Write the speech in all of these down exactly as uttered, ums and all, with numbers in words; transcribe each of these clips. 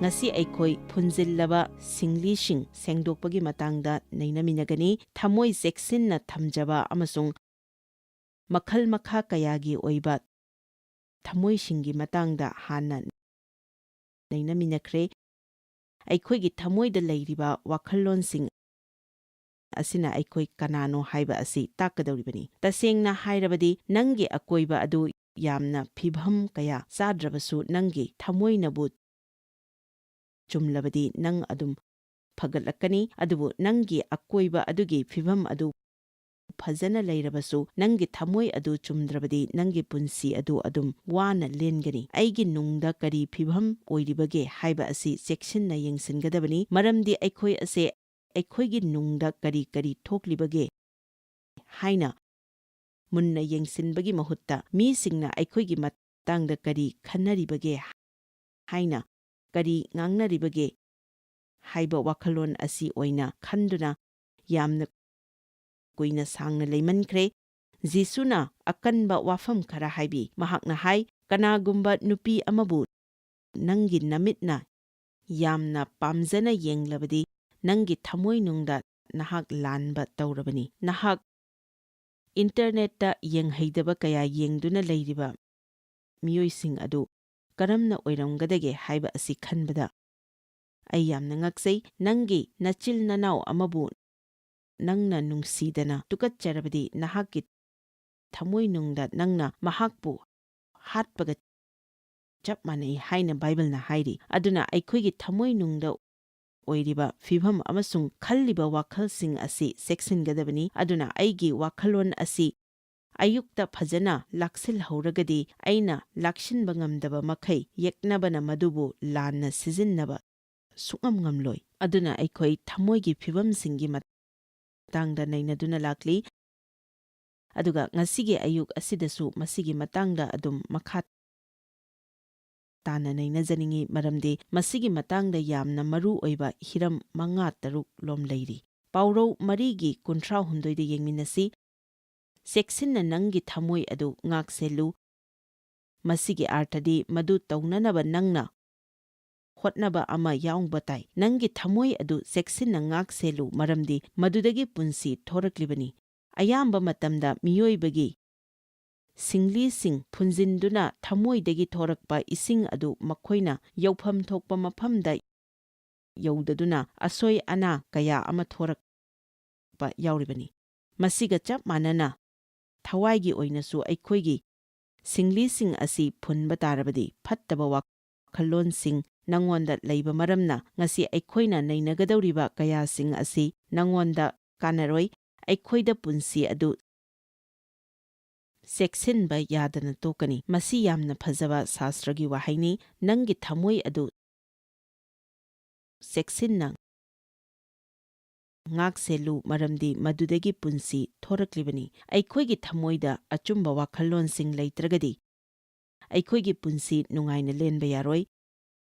ꯉꯁꯤ ꯑꯩꯈꯣꯏ ꯐꯨꯟꯖꯤꯜꯂꯕ ꯁꯤꯡꯂꯤꯁꯤꯡ ꯁꯦꯡꯗꯣꯛꯄꯒꯤ ꯃꯇꯥꯡꯗ ꯅꯩꯅꯃꯤꯟꯅꯒꯅꯤ꯫ ꯊꯃꯣꯏ ꯆꯦꯛꯁꯤꯟꯅ ꯊꯝꯖꯕ ꯑꯃꯁꯨꯡ ꯃꯈꯜ ꯃꯈꯥ ꯀꯌꯥꯒꯤ ꯑꯣꯏꯕ ꯊꯃꯣꯏꯁꯤꯡꯒꯤ ꯃꯇꯥꯡꯗ ꯍꯥꯟꯅ ꯅꯩꯅꯃꯤꯟꯅꯈ꯭ꯔꯦ꯫ ꯑꯩꯈꯣꯏꯒꯤ ꯊꯃꯣꯏꯗ ꯂꯩꯔꯤꯕ ꯋꯥꯈꯜꯂꯣꯟꯁꯤꯡ ꯑꯁꯤꯅ ꯑꯩꯈꯣꯏ ꯀꯅꯥꯅꯣ ꯍꯥꯏꯕ ꯑꯁꯤ ꯇꯥꯛꯀꯗꯧꯔꯤꯕꯅꯤ꯫ ꯇꯁꯦꯡꯅ ꯍꯥꯏꯔꯕꯗꯤ, ꯅꯪꯒꯤ ꯑꯀꯣꯏꯕ ꯑꯗꯨ ꯌꯥꯝꯅ ꯐꯤꯚꯝ ꯀꯌꯥ ꯆꯥꯗ꯭ꯔꯕꯁꯨ, ꯅꯪꯒꯤ ꯊꯃꯣꯏꯅꯕꯨ ꯆꯨꯝꯂꯕꯗꯤ, ꯅꯪ ꯑꯗꯨꯝ ꯐꯒꯠꯂꯛꯀꯅꯤ꯫ ꯑꯗꯨꯕꯨ ꯅꯪꯒꯤ ꯑꯀꯣꯏꯕ ꯑꯗꯨꯒꯤ ꯐꯤꯚꯝ ꯑꯗꯨ ꯐꯖꯅ ꯂꯩꯔꯕꯁꯨ, ꯅꯪꯒꯤ ꯊꯃꯣꯏ ꯑꯗꯨ ꯆꯨꯝꯗ꯭ꯔꯕꯗꯤ, ꯅꯪꯒꯤ ꯄꯨꯟꯁꯤ ꯑꯗꯨ ꯑꯗꯨꯝ ꯋꯥꯅ ꯂꯦꯟꯒꯅꯤ꯫ ꯑꯩꯒꯤ ꯅꯨꯡꯗ ꯀꯔꯤ ꯐꯤꯚꯝ ꯑꯣꯏꯔꯤꯕꯒꯦ ꯍꯥꯏꯕ ꯑꯁꯤ ꯆꯦꯛꯁꯤꯟꯅ ꯌꯦꯡꯁꯤꯟꯒꯗꯕꯅꯤ, ꯃꯔꯝꯗꯤ ꯑꯩꯈꯣꯏ ꯑꯁꯦ ꯑꯩꯈꯣꯏꯒꯤ ꯅꯨꯡꯗ ꯀꯔꯤ ꯀꯔꯤ ꯊꯣꯛꯂꯤꯕꯒꯦ ꯍꯥꯏꯅ ꯃꯨꯟꯅ ꯌꯦꯡꯁꯤꯟꯕꯒꯤ ꯃꯍꯨꯠꯇ, ꯃꯤꯁꯤꯡꯅ ꯑꯩꯈꯣꯏꯒꯤ ꯃꯇꯥꯡꯗ ꯀꯔꯤ ꯈꯟꯅꯔꯤꯕꯒꯦ ꯍꯥꯏꯅ, ꯀꯔꯤ ꯉꯥꯡꯅꯔꯤꯕꯒꯦ ꯍꯥꯏꯕ ꯋꯥꯈꯜꯂꯣꯟ ꯑꯁꯤ ꯑꯣꯏꯅ ꯈꯟꯗꯨꯅ ꯌꯥꯝꯅ ꯀꯨꯏꯅ ꯁꯥꯡꯅ ꯂꯩꯃꯟꯈ꯭ꯔꯦ꯫ ꯖꯤꯁꯨꯅ ꯑꯀꯟꯕ ꯋꯥꯐꯝ ꯈꯔ ꯍꯥꯏꯕꯤ꯫ ꯃꯍꯥꯛꯅ ꯍꯥꯏ, "ꯀꯅꯥꯒꯨꯝꯕ ꯅꯨꯄꯤ ꯑꯃꯕꯨ ꯅꯪꯒꯤ ꯅꯃꯤꯠꯅ ꯌꯥꯝꯅ ꯄꯥꯝꯖꯅ ꯌꯦꯡꯂꯕꯗꯤ, ꯅꯪꯒꯤ ꯊꯃꯣꯏꯅꯨꯡꯗ ꯅꯍꯥꯛ ꯂꯥꯟꯕ ꯇꯧꯔꯕꯅꯤ꯫" ꯅꯍꯥꯛ ꯏꯟꯇꯔꯅꯦꯠꯇ ꯌꯦꯡꯍꯩꯗꯕ ꯀꯌꯥ ꯌꯦꯡꯗꯨꯅ ꯂꯩꯔꯤꯕ ꯃꯤꯑꯣꯏꯁꯤꯡ ꯑꯗꯨ ꯀꯔꯝꯅ ꯑꯣꯏꯔꯝꯒꯗꯒꯦ ꯍꯥꯏꯕ ꯑꯁꯤ ꯈꯟꯕꯗ ꯑꯩ ꯌꯥꯝꯅ ꯉꯛꯆꯩ꯫ ꯅꯪꯒꯤ ꯅꯆꯤꯜ ꯅꯅꯥꯎ ꯑꯃꯕꯨ ꯅꯪꯅ ꯅꯨꯡꯁꯤꯗꯅ ꯇꯨꯀꯠꯆꯔꯕꯗꯤ, ꯅꯍꯥꯛꯀꯤ ꯊꯃꯣꯏꯅꯨꯡꯗ ꯅꯪꯅ ꯃꯍꯥꯛꯄꯨ ꯍꯥꯠꯄꯒ ꯆꯞ ꯃꯥꯟꯅꯩ ꯍꯥꯏꯅ ꯕꯥꯏꯕꯜꯅ ꯍꯥꯏꯔꯤ꯫ ꯑꯗꯨꯅ ꯑꯩꯈꯣꯏꯒꯤ ꯊꯃꯣꯏꯅꯨꯡꯗ ꯑꯣꯏꯔꯤꯕ ꯐꯤꯚꯝ ꯑꯃꯁꯨꯡ ꯈꯜꯂꯤꯕ ꯋꯥꯈꯜꯁꯤꯡ ꯑꯁꯤ ꯆꯦꯛꯁꯤꯟꯒꯗꯕꯅꯤ꯫ ꯑꯗꯨꯅ ꯑꯩꯒꯤ ꯋꯥꯈꯜꯂꯣꯟ ꯑꯁꯤ ꯑꯌꯨꯛꯇ ꯐꯖꯅ ꯂꯥꯛꯁꯤꯜꯍꯧꯔꯒꯗꯤ, ꯑꯩꯅ ꯂꯥꯛꯁꯤꯟꯕ ꯉꯝꯗꯕ ꯃꯈꯩ ꯌꯦꯛꯅꯕꯅ ꯃꯗꯨꯕꯨ ꯂꯥꯟꯅ ꯁꯤꯖꯤꯟꯅꯕ ꯁꯨꯡꯉꯝ ꯉꯝꯂꯣꯏ꯫ ꯑꯗꯨꯅ ꯑꯩꯈꯣꯏ ꯊꯃꯣꯏꯒꯤ ꯐꯤꯚꯝꯁꯤꯡꯒꯤ ꯃꯇꯥꯡꯗ ꯅꯩꯅꯗꯨꯅ ꯂꯥꯛꯂꯤ꯫ ꯑꯗꯨꯒ ꯉꯁꯤꯒꯤ ꯑꯌꯨꯛ ꯑꯁꯤꯗꯁꯨ ꯃꯁꯤꯒꯤ ꯃꯇꯥꯡꯗ ꯑꯗꯨꯝ ꯃꯈꯥ ꯇꯥꯅ ꯅꯩꯅꯖꯅꯤꯡꯏ, ꯃꯔꯝꯗꯤ ꯃꯁꯤꯒꯤ ꯃꯇꯥꯡꯗ ꯌꯥꯝꯅ ꯃꯔꯨ ꯑꯣꯏꯕ ꯍꯤꯔꯝ ꯃꯉꯥ ꯇꯔꯨꯛ ꯂꯣꯝ ꯂꯩꯔꯤ꯫ ꯄꯥꯎꯔꯧ ꯃꯔꯤꯒꯤ ꯀꯨꯟꯊ꯭ꯔꯥ ꯍꯨꯝꯗꯣꯏꯗ ꯌꯦꯡꯃꯤꯟꯅꯁꯤ꯫ "ꯆꯦꯛꯁꯤꯟꯅ ꯅꯪꯒꯤ ꯊꯃꯣꯏ ꯑꯗꯨ ꯉꯥꯛꯁꯦꯜꯂꯨ꯫ ꯃꯁꯤꯒꯤ ꯑꯥꯔꯊꯗꯤ ꯃꯗꯨ ꯇꯧꯅꯅꯕ ꯅꯪꯅ ꯍꯣꯠꯅꯕ ꯑꯃ ꯌꯥꯎꯕ ꯇꯥꯏ꯫ ꯅꯪꯒꯤ ꯊꯃꯣꯏ ꯑꯗꯨ ꯆꯦꯛꯁꯤꯟꯅ ꯉꯥꯛ ꯁꯦꯜꯂꯨ, ꯃꯔꯝꯗꯤ ꯃꯗꯨꯗꯒꯤ ꯄꯨꯟꯁꯤ ꯊꯣꯔꯛꯂꯤꯕꯅꯤ꯫ ꯑꯌꯥꯝꯕ ꯃꯇꯝꯗ ꯃꯤꯑꯣꯏꯕꯒꯤ ꯁꯤꯡꯂꯤꯁꯤꯡ ꯐꯨꯟꯖꯤꯟꯗꯨꯅ ꯊꯃꯣꯏꯗꯒꯤ ꯊꯣꯔꯛꯄ ꯏꯁꯤꯡ ꯑꯗꯨ ꯃꯈꯣꯏꯅ ꯌꯧꯐꯝ ꯊꯣꯛꯄ ꯃꯐꯝꯗ ꯌꯧꯗꯗꯨꯅ ꯑꯁꯣꯏ ꯑꯅꯥ ꯀꯌꯥ ꯑꯃ ꯊꯣꯔꯛꯄ ꯌꯥꯎꯔꯤꯕꯅꯤ꯫ ꯃꯁꯤꯒ ꯆꯞ ꯃꯥꯟꯅꯅ ꯊꯋꯥꯏꯒꯤ ꯑꯣꯏꯅꯁꯨ ꯑꯩꯈꯣꯏꯒꯤ ꯁꯤꯡꯂꯤꯁꯤꯡ ꯑꯁꯤ ꯐꯨꯟꯕ ꯇꯥꯔꯕꯗꯤ ꯐꯠꯇꯕ ꯋꯥꯈꯜꯂꯣꯟꯁꯤꯡ ꯅꯉꯣꯟꯗ ꯂꯩꯕ ꯃꯔꯝꯅ ꯉꯁꯤ ꯑꯩꯈꯣꯏꯅ ꯅꯩꯅꯒꯗꯧꯔꯤꯕ ꯀꯌꯥꯁꯤꯡ ꯑꯁꯤ ꯅꯉꯣꯟꯗ ꯀꯥꯟꯅꯔꯣꯏ꯫ ꯑꯩꯈꯣꯏꯗ ꯄꯨꯟꯁꯤ ꯑꯗꯨ ꯆꯦꯛꯁꯤꯟꯕ ꯌꯥꯗꯅ ꯇꯣꯛꯀꯅꯤ꯫ ꯃꯁꯤ ꯌꯥꯝꯅ ꯐꯖꯕ ꯁꯥꯁꯇ꯭ꯔꯒꯤ ꯋꯥꯍꯩꯅꯤ꯫ ꯅꯪꯒꯤ ꯊꯃꯣꯏ ꯑꯗꯨ ꯆꯦꯛꯁꯤꯟꯅ ꯉꯥꯛ ꯁꯦꯜꯂꯨ, ꯃꯔꯝꯗꯤ ꯃꯗꯨꯗꯒꯤ ꯄꯨꯟꯁꯤ ꯊꯣꯔꯛꯂꯤꯕꯅꯤ꯫ ꯑꯩꯈꯣꯏꯒꯤ ꯊꯃꯣꯏꯗ ꯑꯆꯨꯝꯕ ꯋꯥꯈꯜꯂꯣꯟꯁꯤꯡ ꯂꯩꯇ꯭ꯔꯒꯗꯤ ꯑꯩꯈꯣꯏꯒꯤ ꯄꯨꯟꯁꯤ ꯅꯨꯡꯉꯥꯏꯅ ꯂꯦꯟꯕ ꯌꯥꯔꯣꯏ꯫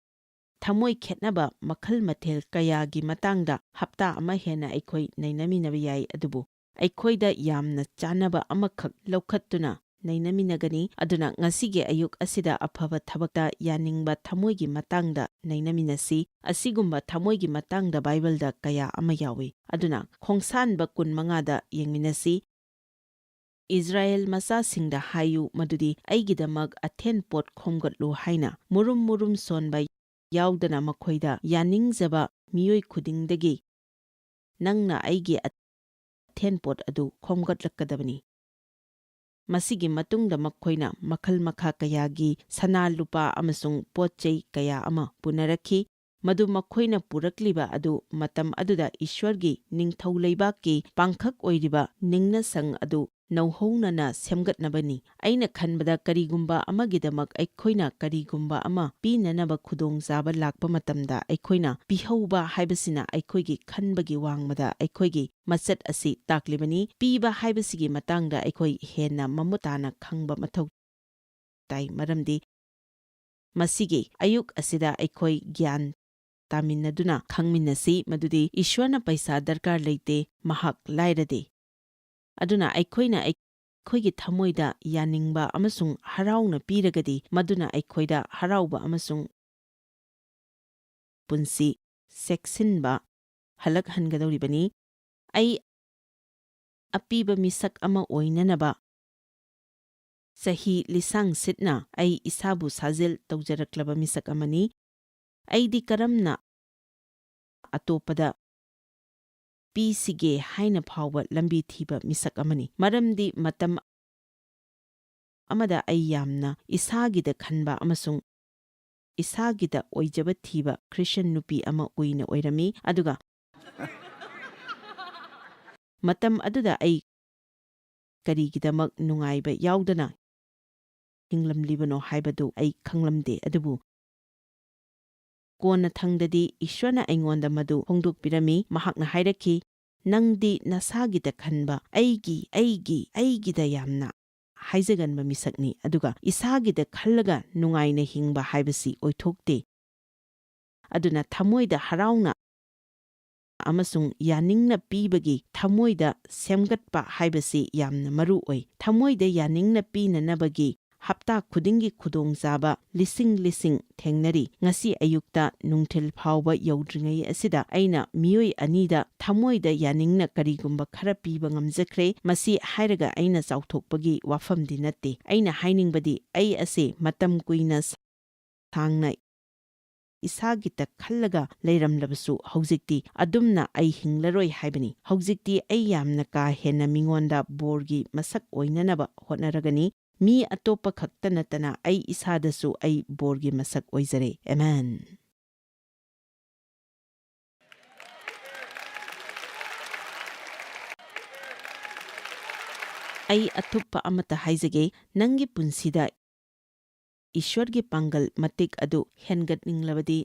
ꯊꯃꯣꯏ ꯈꯦꯠꯅꯕ ꯃꯈꯜ ꯃꯊꯦꯜ ꯀꯌꯥꯒꯤ ꯃꯇꯥꯡꯗ ꯍꯞꯇꯥ ꯑꯃ ꯍꯦꯟꯅ ꯑꯩꯈꯣꯏ ꯅꯩꯅꯃꯤꯟꯅꯕ ꯌꯥꯏ, ꯑꯗꯨꯕꯨ ꯑꯩꯈꯣꯏꯗ ꯌꯥꯝꯅ ꯆꯥꯅꯕ ꯑꯃꯈꯛ ꯂꯧꯈꯠꯇꯨꯅ ꯅꯩꯅꯃꯤꯟꯅꯒꯅꯤ꯫ ꯑꯗꯨꯅ ꯉꯁꯤꯒꯤ ꯑꯌꯨꯛ ꯑꯁꯤꯗ ꯑꯐꯕ ꯊꯕꯛꯇ ꯌꯥꯅꯤꯡꯕ ꯊꯃꯣꯏꯒꯤ ꯃꯇꯥꯡꯗ ꯅꯩꯅꯃꯤꯟꯅꯁꯤ꯫ ꯑꯁꯤꯒꯨꯝꯕ ꯊꯃꯣꯏꯒꯤ ꯃꯇꯥꯡꯗ ꯕꯥꯏꯕꯜꯗ ꯀꯌꯥ ꯑꯃ ꯌꯥꯎꯏ꯫ ꯑꯗꯨꯅ ꯈꯣꯡꯁꯥꯟꯕ ꯀꯨꯟꯃꯉꯥꯗ ꯌꯦꯡꯃꯤꯟꯅꯁꯤ꯫ "ꯏꯁꯔꯥꯌꯦꯜ ꯃꯆꯥꯁꯤꯡꯗ ꯍꯥꯏꯌꯨ ꯃꯗꯨꯗꯤ ꯑꯩꯒꯤꯗꯃꯛ ꯑꯊꯦꯟ ꯄꯣꯠ ꯈꯣꯝꯒꯠꯂꯨ ꯍꯥꯏꯅ ꯃꯨꯔꯨꯝ ꯃꯨꯔꯨꯝ ꯁꯣꯟꯕ ꯌꯥꯎꯗꯅ ꯃꯈꯣꯏꯗ ꯌꯥꯅꯤꯡꯖꯕ ꯃꯤꯑꯣꯏ ꯈꯨꯗꯤꯡꯗꯒꯤ ꯅꯪꯅ ꯑꯩꯒꯤ ꯑꯊꯦꯟ ꯄꯣꯠ ꯑꯗꯨ ꯈꯣꯝꯒꯠꯂꯛꯀꯗꯕꯅꯤ꯫" ꯃꯁꯤꯒꯤ ꯃꯇꯨꯡꯗ ꯃꯈꯣꯏꯅ ꯃꯈꯜ ꯃꯈꯥ ꯀꯌꯥꯒꯤ ꯁꯅꯥ ꯂꯨꯄꯥ ꯑꯃꯁꯨꯡ ꯄꯣꯠ ꯆꯩ ꯀꯌꯥ ꯑꯃ ꯄꯨꯅꯔꯛꯈꯤ꯫ ꯃꯗꯨ ꯃꯈꯣꯏꯅ ꯄꯨꯔꯛꯂꯤꯕ ꯑꯗꯨ ꯃꯇꯝ ꯑꯗꯨꯗ ꯏꯁ꯭ꯋꯔꯒꯤ ꯅꯤꯡꯊꯧ ꯂꯩꯕꯥꯛꯀꯤ ꯄꯥꯡꯈꯛ ꯑꯣꯏꯔꯤꯕ ꯅꯤꯡꯅꯁꯪ ꯑꯗꯨ ꯅꯧꯍꯧꯅꯅ ꯁꯦꯝꯒꯠꯅꯕꯅꯤ꯫ ꯑꯩꯅ ꯈꯟꯕꯗ ꯀꯔꯤꯒꯨꯝꯕ ꯑꯃꯒꯤꯗꯃꯛ ꯑꯩꯈꯣꯏꯅ ꯀꯔꯤꯒꯨꯝꯕ ꯑꯃ ꯄꯤꯅꯅꯕ ꯈꯨꯗꯣꯡꯆꯥꯕ ꯂꯥꯛꯄ ꯃꯇꯝꯗ ꯑꯩꯈꯣꯏꯅ ꯄꯤꯍꯧꯕ ꯍꯥꯏꯕꯁꯤꯅ ꯑꯩꯈꯣꯏꯒꯤ ꯈꯟꯕꯒꯤ ꯋꯥꯡꯃꯗ ꯑꯩꯈꯣꯏꯒꯤ ꯃꯆꯠ ꯑꯁꯤ ꯇꯥꯛꯂꯤꯕꯅꯤ꯫ ꯄꯤꯕ ꯍꯥꯏꯕꯁꯤꯒꯤ ꯃꯇꯥꯡꯗ ꯑꯩꯈꯣꯏ ꯍꯦꯟꯅ ꯃꯃꯨꯠ ꯇꯥꯅ ꯈꯪꯕ ꯃꯊꯧ ꯇꯥꯏ, ꯃꯔꯝꯗꯤ ꯃꯁꯤꯒꯤ ꯑꯌꯨꯛ ꯑꯁꯤꯗ ꯑꯩꯈꯣꯏ ꯒ꯭ꯌꯥꯟ ꯇꯥꯃꯤꯟꯅꯗꯨꯅ ꯈꯪꯃꯤꯟꯅꯁꯤ ꯃꯗꯨꯗꯤ ꯏꯁ꯭ꯋꯔꯅ ꯄꯩꯁꯥ ꯗꯔꯀꯥꯔ ꯂꯩꯇꯦ, ꯃꯍꯥꯛ ꯂꯥꯏꯔꯗꯦ꯫ ꯑꯗꯨꯅ ꯑꯩꯈꯣꯏꯅ ꯑꯩꯈꯣꯏꯒꯤ ꯊꯃꯣꯏꯗ ꯌꯥꯅꯤꯡꯕ ꯑꯃꯁꯨꯡ ꯍꯔꯥꯎꯅ ꯄꯤꯔꯒꯗꯤ, ꯃꯗꯨꯅ ꯑꯩꯈꯣꯏꯗ ꯍꯔꯥꯎꯕ ꯑꯃꯁꯨꯡ ꯄꯨꯟꯁꯤ ꯆꯦꯛꯁꯤꯟꯕ ꯍꯜꯂꯛꯍꯟꯒꯗꯧꯔꯤꯕꯅꯤ꯫ ꯑꯩ ꯑꯄꯤꯕ ꯃꯤꯁꯛ ꯑꯃ ꯑꯣꯏꯅꯅꯕ ꯆꯍꯤ ꯂꯤꯁꯥꯡ ꯁꯤꯠꯅ ꯑꯩ ꯏꯁꯥꯕꯨ ꯁꯥꯖꯦꯜ ꯇꯧꯖꯔꯛꯂꯕ ꯃꯤꯁꯛ ꯑꯃꯅꯤ꯫ ꯑꯩꯗꯤ ꯀꯔꯝꯅ ꯑꯇꯣꯞꯄꯗ ꯄꯤꯁꯤꯒꯦ ꯍꯥꯏꯅ ꯐꯥꯎꯕ ꯂꯝꯕꯤ ꯊꯤꯕ ꯃꯤꯁꯛ ꯑꯃꯅꯤ꯫ ꯃꯔꯝꯗꯤ ꯃꯇꯝ ꯑꯃꯗ ꯑꯩ ꯌꯥꯝꯅ ꯏꯁꯥꯒꯤꯗ ꯈꯟꯕ ꯑꯃꯁꯨꯡ ꯏꯁꯥꯒꯤꯗ ꯑꯣꯏꯖꯕ ꯊꯤꯕ ꯈ꯭ꯔꯤꯁꯇꯤꯌꯥꯟ ꯅꯨꯄꯤ ꯑꯃ ꯀꯨꯏꯅ ꯑꯣꯏꯔꯝꯃꯤ, ꯑꯗꯨꯒ ꯃꯇꯝ ꯑꯗꯨꯗ ꯑꯩ ꯀꯔꯤꯒꯤꯗꯃꯛ ꯅꯨꯡꯉꯥꯏꯕ ꯌꯥꯎꯗꯅ ꯍꯤꯡꯂꯝꯂꯤꯕꯅꯣ ꯍꯥꯏꯕꯗꯨ ꯑꯩ ꯈꯪꯂꯝꯗꯦ꯫ ꯑꯗꯨꯕꯨ ꯀꯣꯟꯅꯊꯪꯗꯗꯤ ꯏꯁ꯭ꯋꯔꯅ ꯑꯩꯉꯣꯟꯗ ꯃꯗꯨ ꯐꯣꯡꯗꯣꯛꯄꯤꯔꯝꯃꯤ꯫ ꯃꯍꯥꯛꯅ ꯍꯥꯏꯔꯛꯈꯤ, "ꯅꯪꯗꯤ ꯅꯁꯥꯒꯤꯗ ꯈꯟꯕ, ꯑꯩꯒꯤ, ꯑꯩꯒꯤ, ꯑꯩꯒꯤꯗ ꯌꯥꯝꯅ ꯍꯥꯏꯖꯒꯟꯕ ꯃꯤꯁꯛꯅꯤ, ꯑꯗꯨꯒ ꯏꯁꯥꯒꯤꯗ ꯈꯜꯂꯒ ꯅꯨꯡꯉꯥꯏꯅ ꯍꯤꯡꯕ ꯍꯥꯏꯕꯁꯤ ꯑꯣꯏꯊꯣꯛꯇꯦ꯫ ꯑꯗꯨꯅ ꯊꯃꯣꯏꯗ ꯍꯔꯥꯎꯅ ꯑꯃꯁꯨꯡ ꯌꯥꯅꯤꯡꯅ ꯄꯤꯕꯒꯤ ꯊꯃꯣꯏꯗ ꯁꯦꯝꯒꯠꯄ ꯍꯥꯏꯕꯁꯤ ꯌꯥꯝꯅ ꯃꯔꯨ ꯑꯣꯏ꯫ ꯊꯃꯣꯏꯗ ꯌꯥꯅꯤꯡꯅ ꯄꯤꯅꯅꯕꯒꯤ ꯍꯞꯇꯥ ꯈꯨꯗꯤꯡꯒꯤ ꯈꯨꯗꯣꯡꯆꯥꯕ ꯂꯤꯁꯤꯡ ꯂꯤꯁꯤꯡ ꯊꯦꯡꯅꯔꯤ꯫ ꯉꯁꯤ ꯑꯌꯨꯛꯇ ꯅꯨꯡꯊꯤꯜ ꯐꯥꯎꯕ ꯌꯧꯗ꯭ꯔꯤꯉꯩ ꯑꯁꯤꯗ ꯑꯩꯅ ꯃꯤꯑꯣꯏ ꯑꯅꯤꯗ ꯊꯃꯣꯏꯗ ꯌꯥꯅꯤꯡꯅ ꯀꯔꯤꯒꯨꯝꯕ ꯈꯔ ꯄꯤꯕ ꯉꯝꯖꯈ꯭ꯔꯦ꯫ ꯃꯁꯤ ꯍꯥꯏꯔꯒ ꯑꯩꯅ ꯆꯥꯎꯊꯣꯛꯄꯒꯤ ꯋꯥꯐꯝꯗꯤ ꯅꯠꯇꯦ꯫ ꯑꯩꯅ ꯍꯥꯏꯅꯤꯡꯕꯗꯤ ꯑꯩ ꯑꯁꯤ ꯃꯇꯝ ꯀꯨꯏꯅ ꯁꯥꯡꯅ ꯏꯁꯥꯒꯤꯇ ꯈꯜꯂꯒ ꯂꯩꯔꯝꯂꯕꯁꯨ ꯍꯧꯖꯤꯛꯇꯤ ꯑꯗꯨꯝꯅ ꯑꯩ ꯍꯤꯡꯂꯔꯣꯏ ꯍꯥꯏꯕꯅꯤ꯫ ꯍꯧꯖꯤꯛꯇꯤ ꯑꯩ ꯌꯥꯝꯅ ꯀꯥ ꯍꯦꯟꯅ ꯃꯤꯉꯣꯟꯗ ꯕꯣꯔꯒꯤ ꯃꯁꯛ ꯑꯣꯏꯅꯅꯕ ꯍꯣꯠꯅꯔꯒꯅꯤ꯫ ꯃꯤ ꯑꯇꯣꯞꯄ ꯈꯛꯇ ꯅꯠꯇꯅ ꯑꯩ ꯏꯁꯥꯗꯁꯨ ꯑꯩ ꯕꯣꯔꯒꯤ ꯃꯁꯛ ꯑꯣꯏꯖꯔꯦ꯫ ꯑꯦꯃꯦꯟ꯫ ꯑꯩ ꯑꯊꯨꯞꯄ ꯑꯃꯠꯇ ꯍꯥꯏꯖꯒꯦ, ꯅꯪꯒꯤ ꯄꯨꯟꯁꯤꯗ ꯏꯁ꯭ꯋꯔꯒꯤ ꯄꯥꯡꯒꯜ ꯃꯇꯤꯛ ꯑꯗꯨ ꯍꯦꯟꯒꯠꯅꯤꯡꯂꯕꯗꯤ,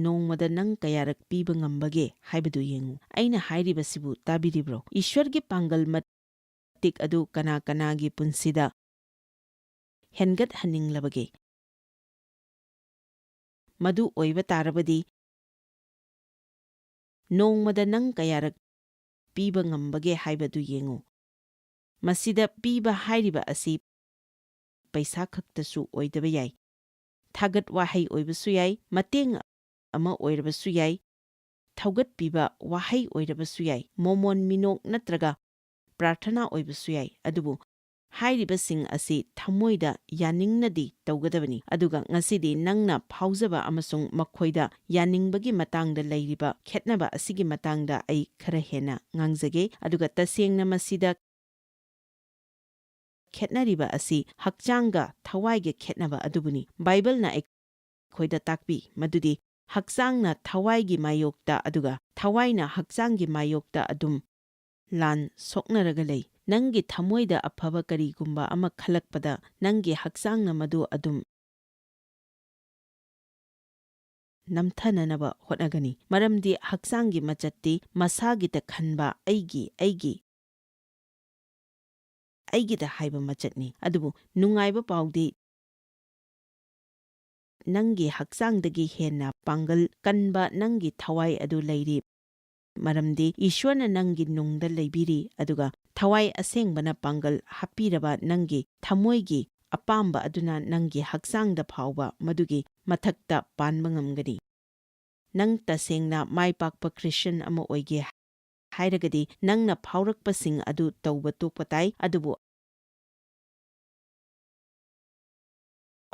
ꯅꯣꯡꯃꯗ ꯅꯪ ꯀꯌꯥꯔꯛ ꯄꯤꯕ ꯉꯝꯕꯒꯦ ꯍꯥꯏꯕꯗꯨ ꯌꯦꯡꯉꯨ꯫ ꯑꯩꯅ ꯍꯥꯏꯔꯤꯕꯁꯤꯕꯨ ꯇꯥꯕꯤꯔꯤꯕ꯭ꯔꯣ? ꯏꯁ꯭ꯋꯔꯒꯤ ꯄꯥꯡꯒꯜ ꯃꯇꯤꯛ ꯑꯗꯨ ꯀꯅꯥ ꯀꯅꯥꯒꯤ ꯄꯨꯟꯁꯤꯗ ꯍꯦꯟꯒꯠꯍꯟꯅꯤꯡꯂꯕꯒꯦ? ꯃꯗꯨ ꯑꯣꯏꯕ ꯇꯥꯔꯕꯗꯤ, ꯅꯣꯡꯃꯗ ꯅꯪ ꯀꯌꯥꯔꯛ ꯄꯤꯕ ꯉꯝꯕꯒꯦ ꯍꯥꯏꯕꯗꯨ ꯌꯦꯡꯉꯨ꯫ ꯃꯁꯤꯗ ꯄꯤꯕ ꯍꯥꯏꯔꯤꯕ ꯑꯁꯤ ꯄꯩꯁꯥ ꯈꯛꯇꯁꯨ ꯑꯣꯏꯗꯕ ꯌꯥꯏ꯫ ꯊꯥꯒꯠ ꯋꯥꯍꯩ ꯑꯣꯏꯕꯁꯨ ꯌꯥꯏ, ꯃꯇꯦꯡ ꯑꯃ ꯑꯣꯏꯔꯕꯁꯨ ꯌꯥꯏ, ꯊꯧꯒꯠꯄꯤꯕ ꯋꯥꯍꯩ ꯑꯣꯏꯔꯕꯁꯨ ꯌꯥꯏ, ꯃꯣꯃꯣꯟ ꯃꯤꯅꯣꯛ ꯅꯠꯇ꯭ꯔꯒ ꯄ꯭ꯔꯥꯔꯊꯅꯥ ꯑꯣꯏꯕꯁꯨ ꯌꯥꯏ꯫ ꯑꯗꯨꯕꯨ ꯍꯥꯏꯔꯤꯕꯁꯤꯡ ꯑꯁꯤ ꯊꯃꯣꯏꯗ ꯌꯥꯅꯤꯡꯅꯗꯤ ꯇꯧꯒꯗꯕꯅꯤ꯫ ꯑꯗꯨꯒ ꯉꯁꯤꯗꯤ ꯅꯪꯅ ꯐꯥꯎꯖꯕ ꯑꯃꯁꯨꯡ ꯃꯈꯣꯏꯗ ꯌꯥꯅꯤꯡꯕꯒꯤ ꯃꯇꯥꯡꯗ ꯂꯩꯔꯤꯕ ꯈꯦꯠꯅꯕ ꯑꯁꯤꯒꯤ ꯃꯇꯥꯡꯗ ꯑꯩ ꯈꯔ ꯍꯦꯟꯅ ꯉꯥꯡꯖꯒꯦ꯫ ꯑꯗꯨꯒ ꯇꯁꯦꯡꯅ ꯃꯁꯤꯗ ꯈꯦꯠꯅꯔꯤꯕ ꯑꯁꯤ ꯍꯛꯆꯥꯡꯒ ꯊꯋꯥꯏꯒ ꯈꯦꯠꯅꯕ ꯑꯗꯨꯕꯨꯅꯤ꯫ ꯕꯥꯏꯕꯜꯅ ꯑꯩꯈꯣꯏꯗ ꯇꯥꯛꯄꯤ ꯃꯗꯨꯗꯤ ꯍꯛꯆꯥꯡꯅ ꯊꯋꯥꯏꯒꯤ ꯃꯥꯌꯣꯛꯇ ꯑꯗꯨꯒ ꯊꯋꯥꯏꯅ ꯍꯛꯆꯥꯡꯒꯤ ꯃꯥꯌꯣꯛꯇ ꯑꯗꯨꯝ ꯂꯥꯟ ꯁꯣꯛꯅꯔꯒ ꯂꯩ꯫ ꯅꯪꯒꯤ ꯊꯃꯣꯏꯗ ꯑꯐꯕ ꯀꯔꯤꯒꯨꯝꯕ ꯑꯃ ꯈꯜꯂꯛꯄꯗ ꯅꯪꯒꯤ ꯍꯛꯆꯥꯡꯅ ꯃꯗꯨ ꯑꯗꯨꯝ ꯅꯝꯊꯅꯅꯕ ꯍꯣꯠꯅꯒꯅꯤ꯫ ꯃꯔꯝꯗꯤ ꯍꯛꯆꯥꯡꯒꯤ ꯃꯆꯠꯇꯤ ꯃꯁꯥꯒꯤꯇ ꯈꯟꯕ, ꯑꯩꯒꯤ, ꯑꯩꯒꯤ, ꯑꯩꯒꯤꯗ ꯍꯥꯏꯕ ꯃꯆꯠꯅꯤ꯫ ꯑꯗꯨꯕꯨ ꯅꯨꯡꯉꯥꯏꯕ ꯄꯥꯎꯗꯤ ꯅꯪꯒꯤ ꯍꯛꯆꯥꯡꯗꯒꯤ ꯍꯦꯟꯅ ꯄꯥꯡꯒꯜ ꯀꯟꯕ ꯅꯪꯒꯤ ꯊꯋꯥꯏ ꯑꯗꯨ ꯂꯩꯔꯤ꯫ ꯃꯔꯝꯗꯤ ꯏꯁ꯭ꯋꯔꯅ ꯅꯪꯒꯤ ꯅꯨꯡꯗ ꯂꯩꯕꯤꯔꯤ, ꯑꯗꯨꯒ ꯊꯋꯥꯏ ꯑꯁꯦꯡꯕꯅ ꯄꯥꯡꯒꯜ ꯍꯥꯞꯄꯤꯔꯕ ꯅꯪꯒꯤ ꯊꯃꯣꯏꯒꯤ ꯑꯄꯥꯝꯕ ꯑꯗꯨꯅ ꯅꯪꯒꯤ ꯍꯛꯆꯥꯡꯗ ꯐꯥꯎꯕ ꯃꯗꯨꯒꯤ ꯃꯊꯛꯇ ꯄꯥꯟꯕ ꯉꯝꯒꯅꯤ꯫ ꯅꯪ ꯇꯁꯦꯡꯅ ꯃꯥꯏ ꯄꯥꯛꯄ ꯈ꯭ꯔꯤꯁꯇꯤꯌꯥꯟ ꯑꯃ ꯑꯣꯏꯒꯦ ꯍꯥꯏꯔꯒꯗꯤ ꯅꯪꯅ ꯐꯥꯎꯔꯛꯄꯁꯤꯡ ꯑꯗꯨ ꯇꯧꯕ ꯇꯣꯛꯄ ꯇꯥꯏ, ꯑꯗꯨꯕꯨ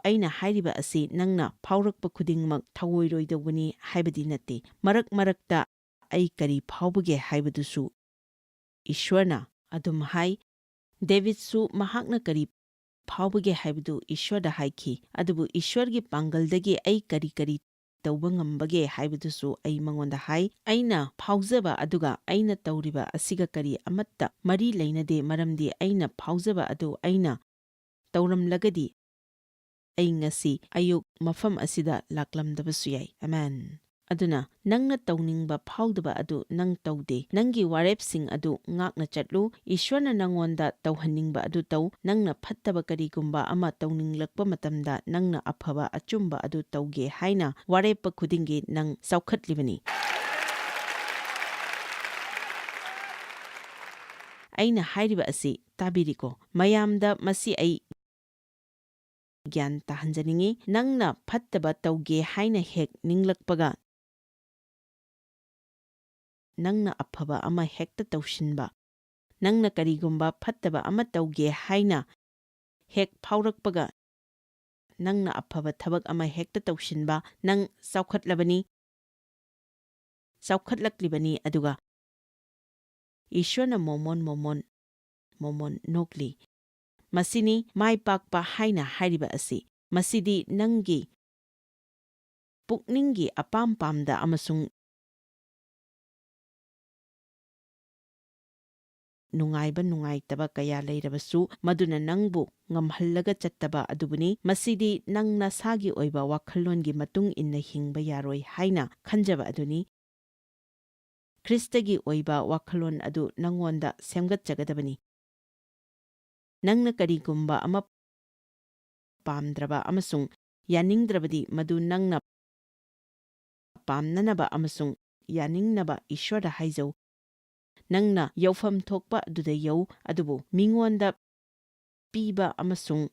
ꯑꯩꯅ ꯍꯥꯏꯔꯤꯕ ꯑꯁꯤ ꯅꯪꯅ ꯐꯥꯎꯔꯛꯄ ꯈꯨꯗꯤꯡꯃꯛ ꯊꯧꯑꯣꯏꯔꯣꯏꯗꯧꯕꯅꯤ ꯍꯥꯏꯕꯗꯤ ꯅꯠꯇꯦ꯫ ꯃꯔꯛ ꯃꯔꯛꯇ ꯑꯩ ꯀꯔꯤ ꯐꯥꯎꯕꯒꯦ ꯍꯥꯏꯕꯗꯨꯁꯨ ꯏꯁ꯭ꯋꯔꯅ ꯑꯗꯨꯝ ꯍꯥꯏ꯫ ꯗꯦꯕꯤꯗꯁꯨ ꯃꯍꯥꯛꯅ ꯀꯔꯤ ꯐꯥꯎꯕꯒꯦ ꯍꯥꯏꯕꯗꯨ ꯏꯁ꯭ꯋꯔꯗ ꯍꯥꯏꯈꯤ, ꯑꯗꯨꯕꯨ ꯏꯁ꯭ꯋꯔꯒꯤ ꯄꯥꯡꯒꯜꯗꯒꯤ ꯑꯩ ꯀꯔꯤ ꯀꯔꯤ ꯇꯧꯕ ꯉꯝꯕꯒꯦ ꯍꯥꯏꯕꯗꯨꯁꯨ ꯑꯩ ꯃꯉꯣꯟꯗ ꯍꯥꯏ꯫ ꯑꯩꯅ ꯐꯥꯎꯖꯕ ꯑꯗꯨꯒ ꯑꯩꯅ ꯇꯧꯔꯤꯕ ꯑꯁꯤꯒ ꯀꯔꯤ ꯑꯃꯠꯇ ꯃꯔꯤ ꯂꯩꯅꯗꯦ, ꯃꯔꯝꯗꯤ ꯑꯩꯅ ꯐꯥꯎꯖꯕ ꯑꯗꯨ ꯑꯩꯅ ꯇꯧꯔꯝꯂꯒꯗꯤ ꯑꯩ ꯉꯁꯤ ꯑꯌꯨꯛ ꯃꯐꯝ ꯑꯁꯤꯗ ꯂꯥꯛꯂꯝꯗꯕꯁꯨ ꯌꯥꯏ꯫ ꯑꯃꯦꯟ꯫ ꯑꯗꯨꯅ ꯅꯪꯅ ꯇꯧꯅꯤꯡꯕ ꯐꯥꯎꯗꯕ ꯑꯗꯨ ꯅꯪ ꯇꯧꯗꯦ꯫ ꯅꯪꯒꯤ ꯋꯥꯔꯦꯞꯁꯤꯡ ꯑꯗꯨ ꯉꯥꯛꯅ ꯆꯠꯂꯨ꯫ ꯏꯁ꯭ꯋꯔꯅ ꯅꯪꯉꯣꯟꯗ ꯇꯧꯍꯟꯅꯤꯡꯕ ꯑꯗꯨ ꯇꯧ꯫ ꯅꯪꯅ ꯐꯠꯇꯕ ꯀꯔꯤꯒꯨꯝꯕ ꯑꯃ ꯇꯧꯅꯤꯡꯂꯛꯄ ꯃꯇꯝꯗ ꯅꯪꯅ ꯑꯐꯕ ꯑꯆꯨꯝꯕ ꯑꯗꯨ ꯇꯧꯒꯦ ꯍꯥꯏꯅ ꯋꯥꯔꯦꯞꯄ ꯈꯨꯗꯤꯡꯒꯤ ꯅꯪ ꯆꯥꯎꯈꯠꯂꯤꯕꯅꯤ꯫ ꯑꯩꯅ ꯍꯥꯏꯔꯤꯕ ꯑꯁꯤ ꯇꯥꯕꯤꯔꯤꯀꯣ? ꯃꯌꯥꯝꯗ ꯃꯁꯤ ꯑꯩ ꯒ꯭ꯌꯥꯟ ꯇꯥꯍꯟꯖꯅꯤꯡꯏ꯫ ꯅꯪꯅ ꯐꯠꯇꯕ ꯇꯧꯒꯦ ꯍꯥꯏꯅ ꯍꯦꯛ ꯅꯤꯡꯂꯛꯄꯒ, ꯅꯪꯅ ꯑꯐꯕ ꯑꯃ ꯍꯦꯛꯇ ꯇꯧꯁꯤꯟꯕ, ꯅꯪꯅ ꯀꯔꯤꯒꯨꯝꯕ ꯐꯠꯇꯕ ꯑꯃ ꯇꯧꯒꯦ ꯍꯥꯏꯅ ꯍꯦꯛ ꯐꯥꯎꯔꯛꯄꯒ, ꯅꯪꯅ ꯑꯐꯕ ꯊꯕꯛ ꯑꯃ ꯍꯦꯛꯇ ꯇꯧꯁꯤꯟꯕ, ꯅꯪ ꯆꯥꯎꯈꯠꯂꯕꯅꯤ, ꯆꯥꯎꯈꯠꯂꯛꯂꯤꯕꯅꯤ, ꯑꯗꯨꯒ ꯏꯁ꯭ꯋꯔꯅ ꯃꯣꯃꯣꯟ, ꯃꯣꯃꯣꯟ, ꯃꯣꯃꯣꯟ ꯅꯣꯛꯂꯤ꯫ ꯃꯁꯤꯅꯤ ꯃꯥꯏ ꯄꯥꯛꯄ ꯍꯥꯏꯅ ꯍꯥꯏꯔꯤꯕ ꯑꯁꯤ꯫ ꯃꯁꯤꯗꯤ ꯅꯪꯒꯤ ꯄꯨꯛꯅꯤꯡꯒꯤ ꯑꯄꯥꯝ ꯄꯥꯝꯗ ꯑꯃꯁꯨꯡ ꯅꯨꯡꯉꯥꯏꯕ ꯅꯨꯡꯉꯥꯏꯇꯕ ꯀꯌꯥ ꯂꯩꯔꯕꯁꯨ, ꯃꯗꯨꯅ ꯅꯪꯕꯨ ꯉꯝꯍꯜꯂꯒ ꯆꯠꯇꯕ ꯑꯗꯨꯕꯨꯅꯤ꯫ ꯃꯁꯤꯗꯤ ꯅꯪ ꯅꯁꯥꯒꯤ ꯑꯣꯏꯕ ꯋꯥꯈꯜꯂꯣꯟꯒꯤ ꯃꯇꯨꯡ ꯏꯟꯅ ꯍꯤꯡꯕ ꯌꯥꯔꯣꯏ ꯍꯥꯏꯅ ꯈꯟꯖꯕ ꯑꯗꯨꯅꯤ꯫ ꯈ꯭ꯔꯤꯁꯇꯒꯤ ꯑꯣꯏꯕ ꯋꯥꯈꯜꯂꯣꯟ ꯑꯗꯨ ꯅꯪꯉꯣꯟꯗ ꯁꯦꯝꯒꯠꯆꯒꯗꯕꯅꯤ꯫ ꯅꯪꯅ ꯀꯔꯤꯒꯨꯝꯕ ꯑꯃ ꯄꯥꯝꯗ꯭ꯔꯕ ꯑꯃꯁꯨꯡ ꯌꯥꯅꯤꯡꯗ꯭ꯔꯕꯗꯤ, ꯃꯗꯨ ꯅꯪꯅ ꯄꯥꯝꯅꯅꯕ ꯑꯃꯁꯨꯡ ꯌꯥꯅꯤꯡꯅꯕ ꯏꯁ꯭ꯋꯔꯗ ꯍꯥꯏꯖꯧ꯫ ꯅꯪꯅ ꯌꯧꯐꯝ ꯊꯣꯛꯄ ꯑꯗꯨꯗ ꯌꯧ, ꯑꯗꯨꯕꯨ ꯃꯤꯉꯣꯟꯗ ꯄꯤꯕ ꯑꯃꯁꯨꯡ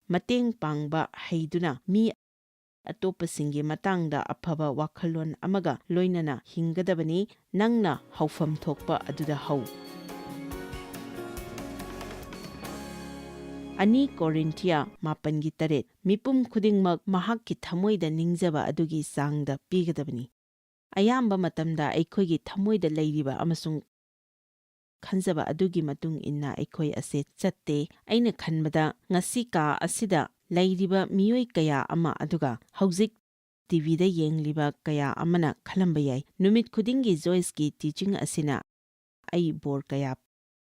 ꯃꯇꯦꯡ ꯄꯥꯡꯕ ꯍꯩꯗꯨꯅ ꯃꯤ ꯑꯇꯣꯞꯄꯁꯤꯡꯒꯤ ꯃꯇꯥꯡꯗ ꯑꯐꯕ ꯋꯥꯈꯜꯂꯣꯟ ꯑꯃꯒ ꯂꯣꯏꯅꯅ ꯍꯤꯡꯒꯗꯕꯅꯤ꯫ ꯅꯪꯅ ꯍꯧꯐꯝ ꯊꯣꯛꯄ ꯑꯗꯨꯗ ꯍꯧ꯫ ꯑꯅꯤ ꯀꯣꯔꯤꯟꯊꯤꯌꯥ ꯃꯥꯄꯟꯒꯤ ꯇꯔꯦꯠ, ꯃꯤꯄꯨꯝ ꯈꯨꯗꯤꯡꯃꯛ ꯃꯍꯥꯛꯀꯤ ꯊꯃꯣꯏꯗ ꯅꯤꯡꯖꯕ ꯑꯗꯨꯒꯤ ꯆꯥꯡꯗ ꯄꯤꯒꯗꯕꯅꯤ꯫ ꯑꯌꯥꯝꯕ ꯃꯇꯝꯗ ꯑꯩꯈꯣꯏꯒꯤ ꯊꯃꯣꯏꯗ ꯂꯩꯔꯤꯕ ꯑꯃꯁꯨꯡ ꯈꯟꯖꯕ ꯑꯗꯨꯒꯤ ꯃꯇꯨꯡ ꯏꯟꯅ ꯑꯩꯈꯣꯏ ꯑꯁꯦ ꯆꯠꯇꯦ꯫ ꯑꯩꯅ ꯈꯟꯕꯗ ꯉꯁꯤ ꯀꯥ ꯑꯁꯤꯗ ꯂꯩꯔꯤꯕ ꯃꯤꯑꯣꯏ ꯀꯌꯥ ꯑꯃ, ꯑꯗꯨꯒ ꯍꯧꯖꯤꯛ ꯇꯤꯚꯤꯗ ꯌꯦꯡꯂꯤꯕ ꯀꯌꯥ ꯑꯃꯅ ꯈꯜꯂꯝꯕ ꯌꯥꯏ, "ꯅꯨꯃꯤꯠ ꯈꯨꯗꯤꯡꯒꯤ ꯖꯣꯏꯁꯀꯤ ꯇꯤꯆꯤꯡ ꯑꯁꯤꯅ ꯑꯩ ꯕꯣꯔ ꯀꯌꯥ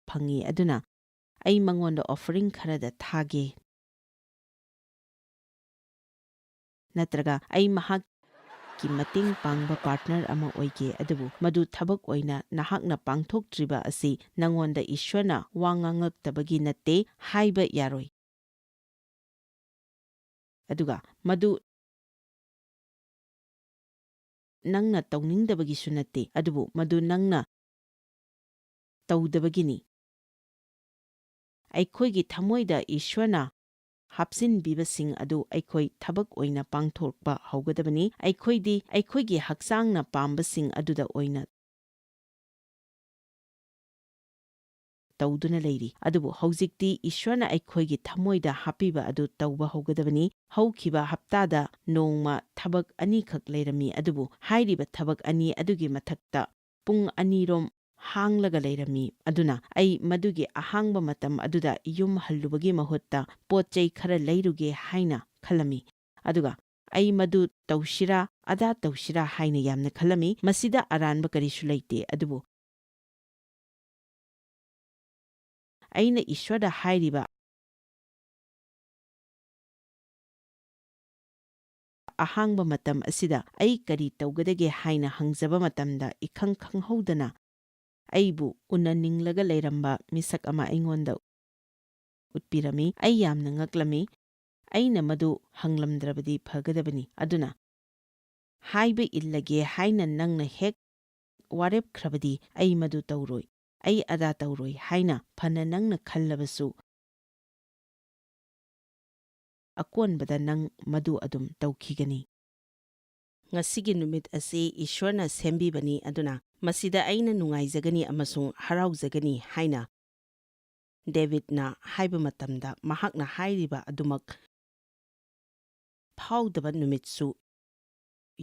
ꯐꯪꯏ, ꯑꯗꯨꯅ ꯑꯩ ꯃꯉꯣꯟꯗ ꯑꯣꯐꯔꯤꯡ ꯈꯔꯗ ꯊꯥꯒꯦ, ꯅꯠꯇ꯭ꯔꯒ ꯑꯩ ꯃꯍꯥꯛꯀꯤ ꯃꯇꯦꯡ ꯄꯥꯡꯕ ꯄꯥꯔꯠꯅꯔ ꯑꯃ ꯑꯣꯏꯒꯦ, ꯑꯗꯨꯕꯨ ꯃꯗꯨ ꯊꯕꯛ ꯑꯣꯏꯅ ꯅꯍꯥꯛꯅ ꯄꯥꯡꯊꯣꯛꯇ꯭ꯔꯤꯕ ꯑꯁꯤ ꯅꯉꯣꯟꯗ ꯏꯁ꯭ꯋꯔꯅ ꯋꯥ ꯉꯥꯡꯂꯛꯇꯕꯒꯤ ꯅꯠꯇꯦ" ꯍꯥꯏꯕ ꯌꯥꯔꯣꯏ꯫ ꯑꯗꯨꯒ ꯃꯗꯨ ꯅꯪꯅ ꯇꯧꯅꯤꯡꯗꯕꯒꯤꯁꯨ ꯅꯠꯇꯦ, ꯑꯗꯨꯕꯨ ꯃꯗꯨ ꯅꯪꯅ ꯇꯧꯗꯕꯒꯤꯅꯤ꯫ ꯑꯩꯈꯣꯏꯒꯤ ꯊꯃꯣꯏꯗ ꯏꯁ꯭ꯋꯔꯅ ꯍꯥꯞꯆꯤꯟꯕꯤꯕꯁꯤꯡ ꯑꯗꯨ ꯑꯩꯈꯣꯏ ꯊꯕꯛ ꯑꯣꯏꯅ ꯄꯥꯡꯊꯣꯛꯄ ꯍꯧꯒꯗꯕꯅꯤ꯫ ꯑꯩꯈꯣꯏꯗꯤ ꯑꯩꯈꯣꯏꯒꯤ ꯍꯛꯆꯥꯡꯅ ꯄꯥꯝꯕꯁꯤꯡ ꯑꯗꯨꯗ ꯑꯣꯏꯅ ꯇꯧꯗꯨꯅ ꯂꯩꯔꯤ꯫ ꯑꯗꯨꯕꯨ ꯍꯧꯖꯤꯛꯇꯤ ꯏꯁ꯭ꯋꯔꯅ ꯑꯩꯈꯣꯏꯒꯤ ꯊꯃꯣꯏꯗ ꯍꯥꯞꯄꯤꯕ ꯑꯗꯨ ꯇꯧꯕ ꯍꯧꯒꯗꯕꯅꯤ꯫ ꯍꯧꯈꯤꯕ ꯍꯞꯇꯥꯗ ꯅꯣꯡꯃ ꯊꯕꯛ ꯑꯅꯤꯈꯛ ꯂꯩꯔꯝꯃꯤ, ꯑꯗꯨꯕꯨ ꯍꯥꯏꯔꯤꯕ ꯊꯕꯛ ꯑꯅꯤ ꯑꯗꯨꯒꯤ ꯃꯊꯛꯇ ꯄꯨꯡ ꯑꯅꯤꯔꯣꯝ ꯍꯥꯡꯂꯒ ꯂꯩꯔꯝꯃꯤ꯫ ꯑꯗꯨꯅ ꯑꯩ ꯃꯗꯨꯒꯤ ꯑꯍꯥꯡꯕ ꯃꯇꯝ ꯑꯗꯨꯗ ꯌꯨꯝ ꯍꯜꯂꯨꯕꯒꯤ ꯃꯍꯨꯠꯇ ꯄꯣꯠ ꯆꯩ ꯈꯔ ꯂꯩꯔꯨꯒꯦ ꯍꯥꯏꯅ ꯈꯜꯂꯝꯃꯤ꯫ ꯑꯗꯨꯒ ꯑꯩ ꯃꯗꯨ ꯇꯧꯁꯤꯔꯥ, ꯑꯗꯥ ꯇꯧꯁꯤꯔꯥ ꯍꯥꯏꯅ ꯌꯥꯝꯅ ꯈꯜꯂꯝꯃꯤ꯫ ꯃꯁꯤꯗ ꯑꯔꯥꯟꯕ ꯀꯔꯤꯁꯨ ꯂꯩꯇꯦ, ꯑꯗꯨꯕꯨ ꯑꯩꯅ ꯏꯁ꯭ꯋꯔꯗ ꯍꯥꯏꯔꯤꯕ ꯑꯍꯥꯡꯕ ꯃꯇꯝ ꯑꯁꯤꯗ ꯑꯩ ꯀꯔꯤ ꯇꯧꯒꯗꯒꯦ ꯍꯥꯏꯅ ꯍꯪꯖꯕ ꯃꯇꯝꯗ, ꯏꯈꯪ ꯈꯪꯍꯧꯗꯅ ꯑꯩꯕꯨ ꯎꯅꯅꯤꯡꯂꯒ ꯂꯩꯔꯝꯕ ꯃꯤꯁꯛ ꯑꯃ ꯑꯩꯉꯣꯟꯗ ꯎꯠꯄꯤꯔꯝꯃꯤ꯫ ꯑꯩ ꯌꯥꯝꯅ ꯉꯛꯂꯝꯃꯤ꯫ ꯑꯩꯅ ꯃꯗꯨ ꯍꯪꯂꯝꯗ꯭ꯔꯕꯗꯤ ꯐꯒꯗꯕꯅꯤ꯫ ꯑꯗꯨꯅ, "ꯍꯥꯏꯕ ꯏꯜꯂꯒꯦ ꯍꯥꯏꯅ ꯅꯪꯅ ꯍꯦꯛ ꯋꯥꯔꯦꯞꯈ꯭ꯔꯕꯗꯤ ꯑꯩ ꯃꯗꯨ ꯇꯧꯔꯣꯏ, ꯑꯩ ꯑꯗꯥ ꯇꯧꯔꯣꯏ" ꯍꯥꯏꯅ ꯐꯅ ꯅꯪꯅ ꯈꯜꯂꯕꯁꯨ, ꯑꯀꯣꯟꯕꯗ ꯅꯪ ꯃꯗꯨ ꯑꯗꯨꯝ ꯇꯧꯈꯤꯒꯅꯤ꯫ "ꯉꯁꯤꯒꯤ ꯅꯨꯃꯤꯠ ꯑꯁꯤ ꯏꯁ꯭ꯋꯔꯅ ꯁꯦꯝꯕꯤꯕꯅꯤ, ꯑꯗꯨꯅ ꯃꯁꯤꯗ ꯑꯩꯅ ꯅꯨꯡꯉꯥꯏꯖꯒꯅꯤ ꯑꯃꯁꯨꯡ ꯍꯔꯥꯎꯖꯒꯅꯤ" ꯍꯥꯏꯅ ꯗꯦꯕꯤꯗꯅ ꯍꯥꯏꯕ ꯃꯇꯝꯗ, ꯃꯍꯥꯛꯅ ꯍꯥꯏꯔꯤꯕ ꯑꯗꯨꯃꯛ ꯐꯥꯎꯗꯕ ꯅꯨꯃꯤꯠꯁꯨ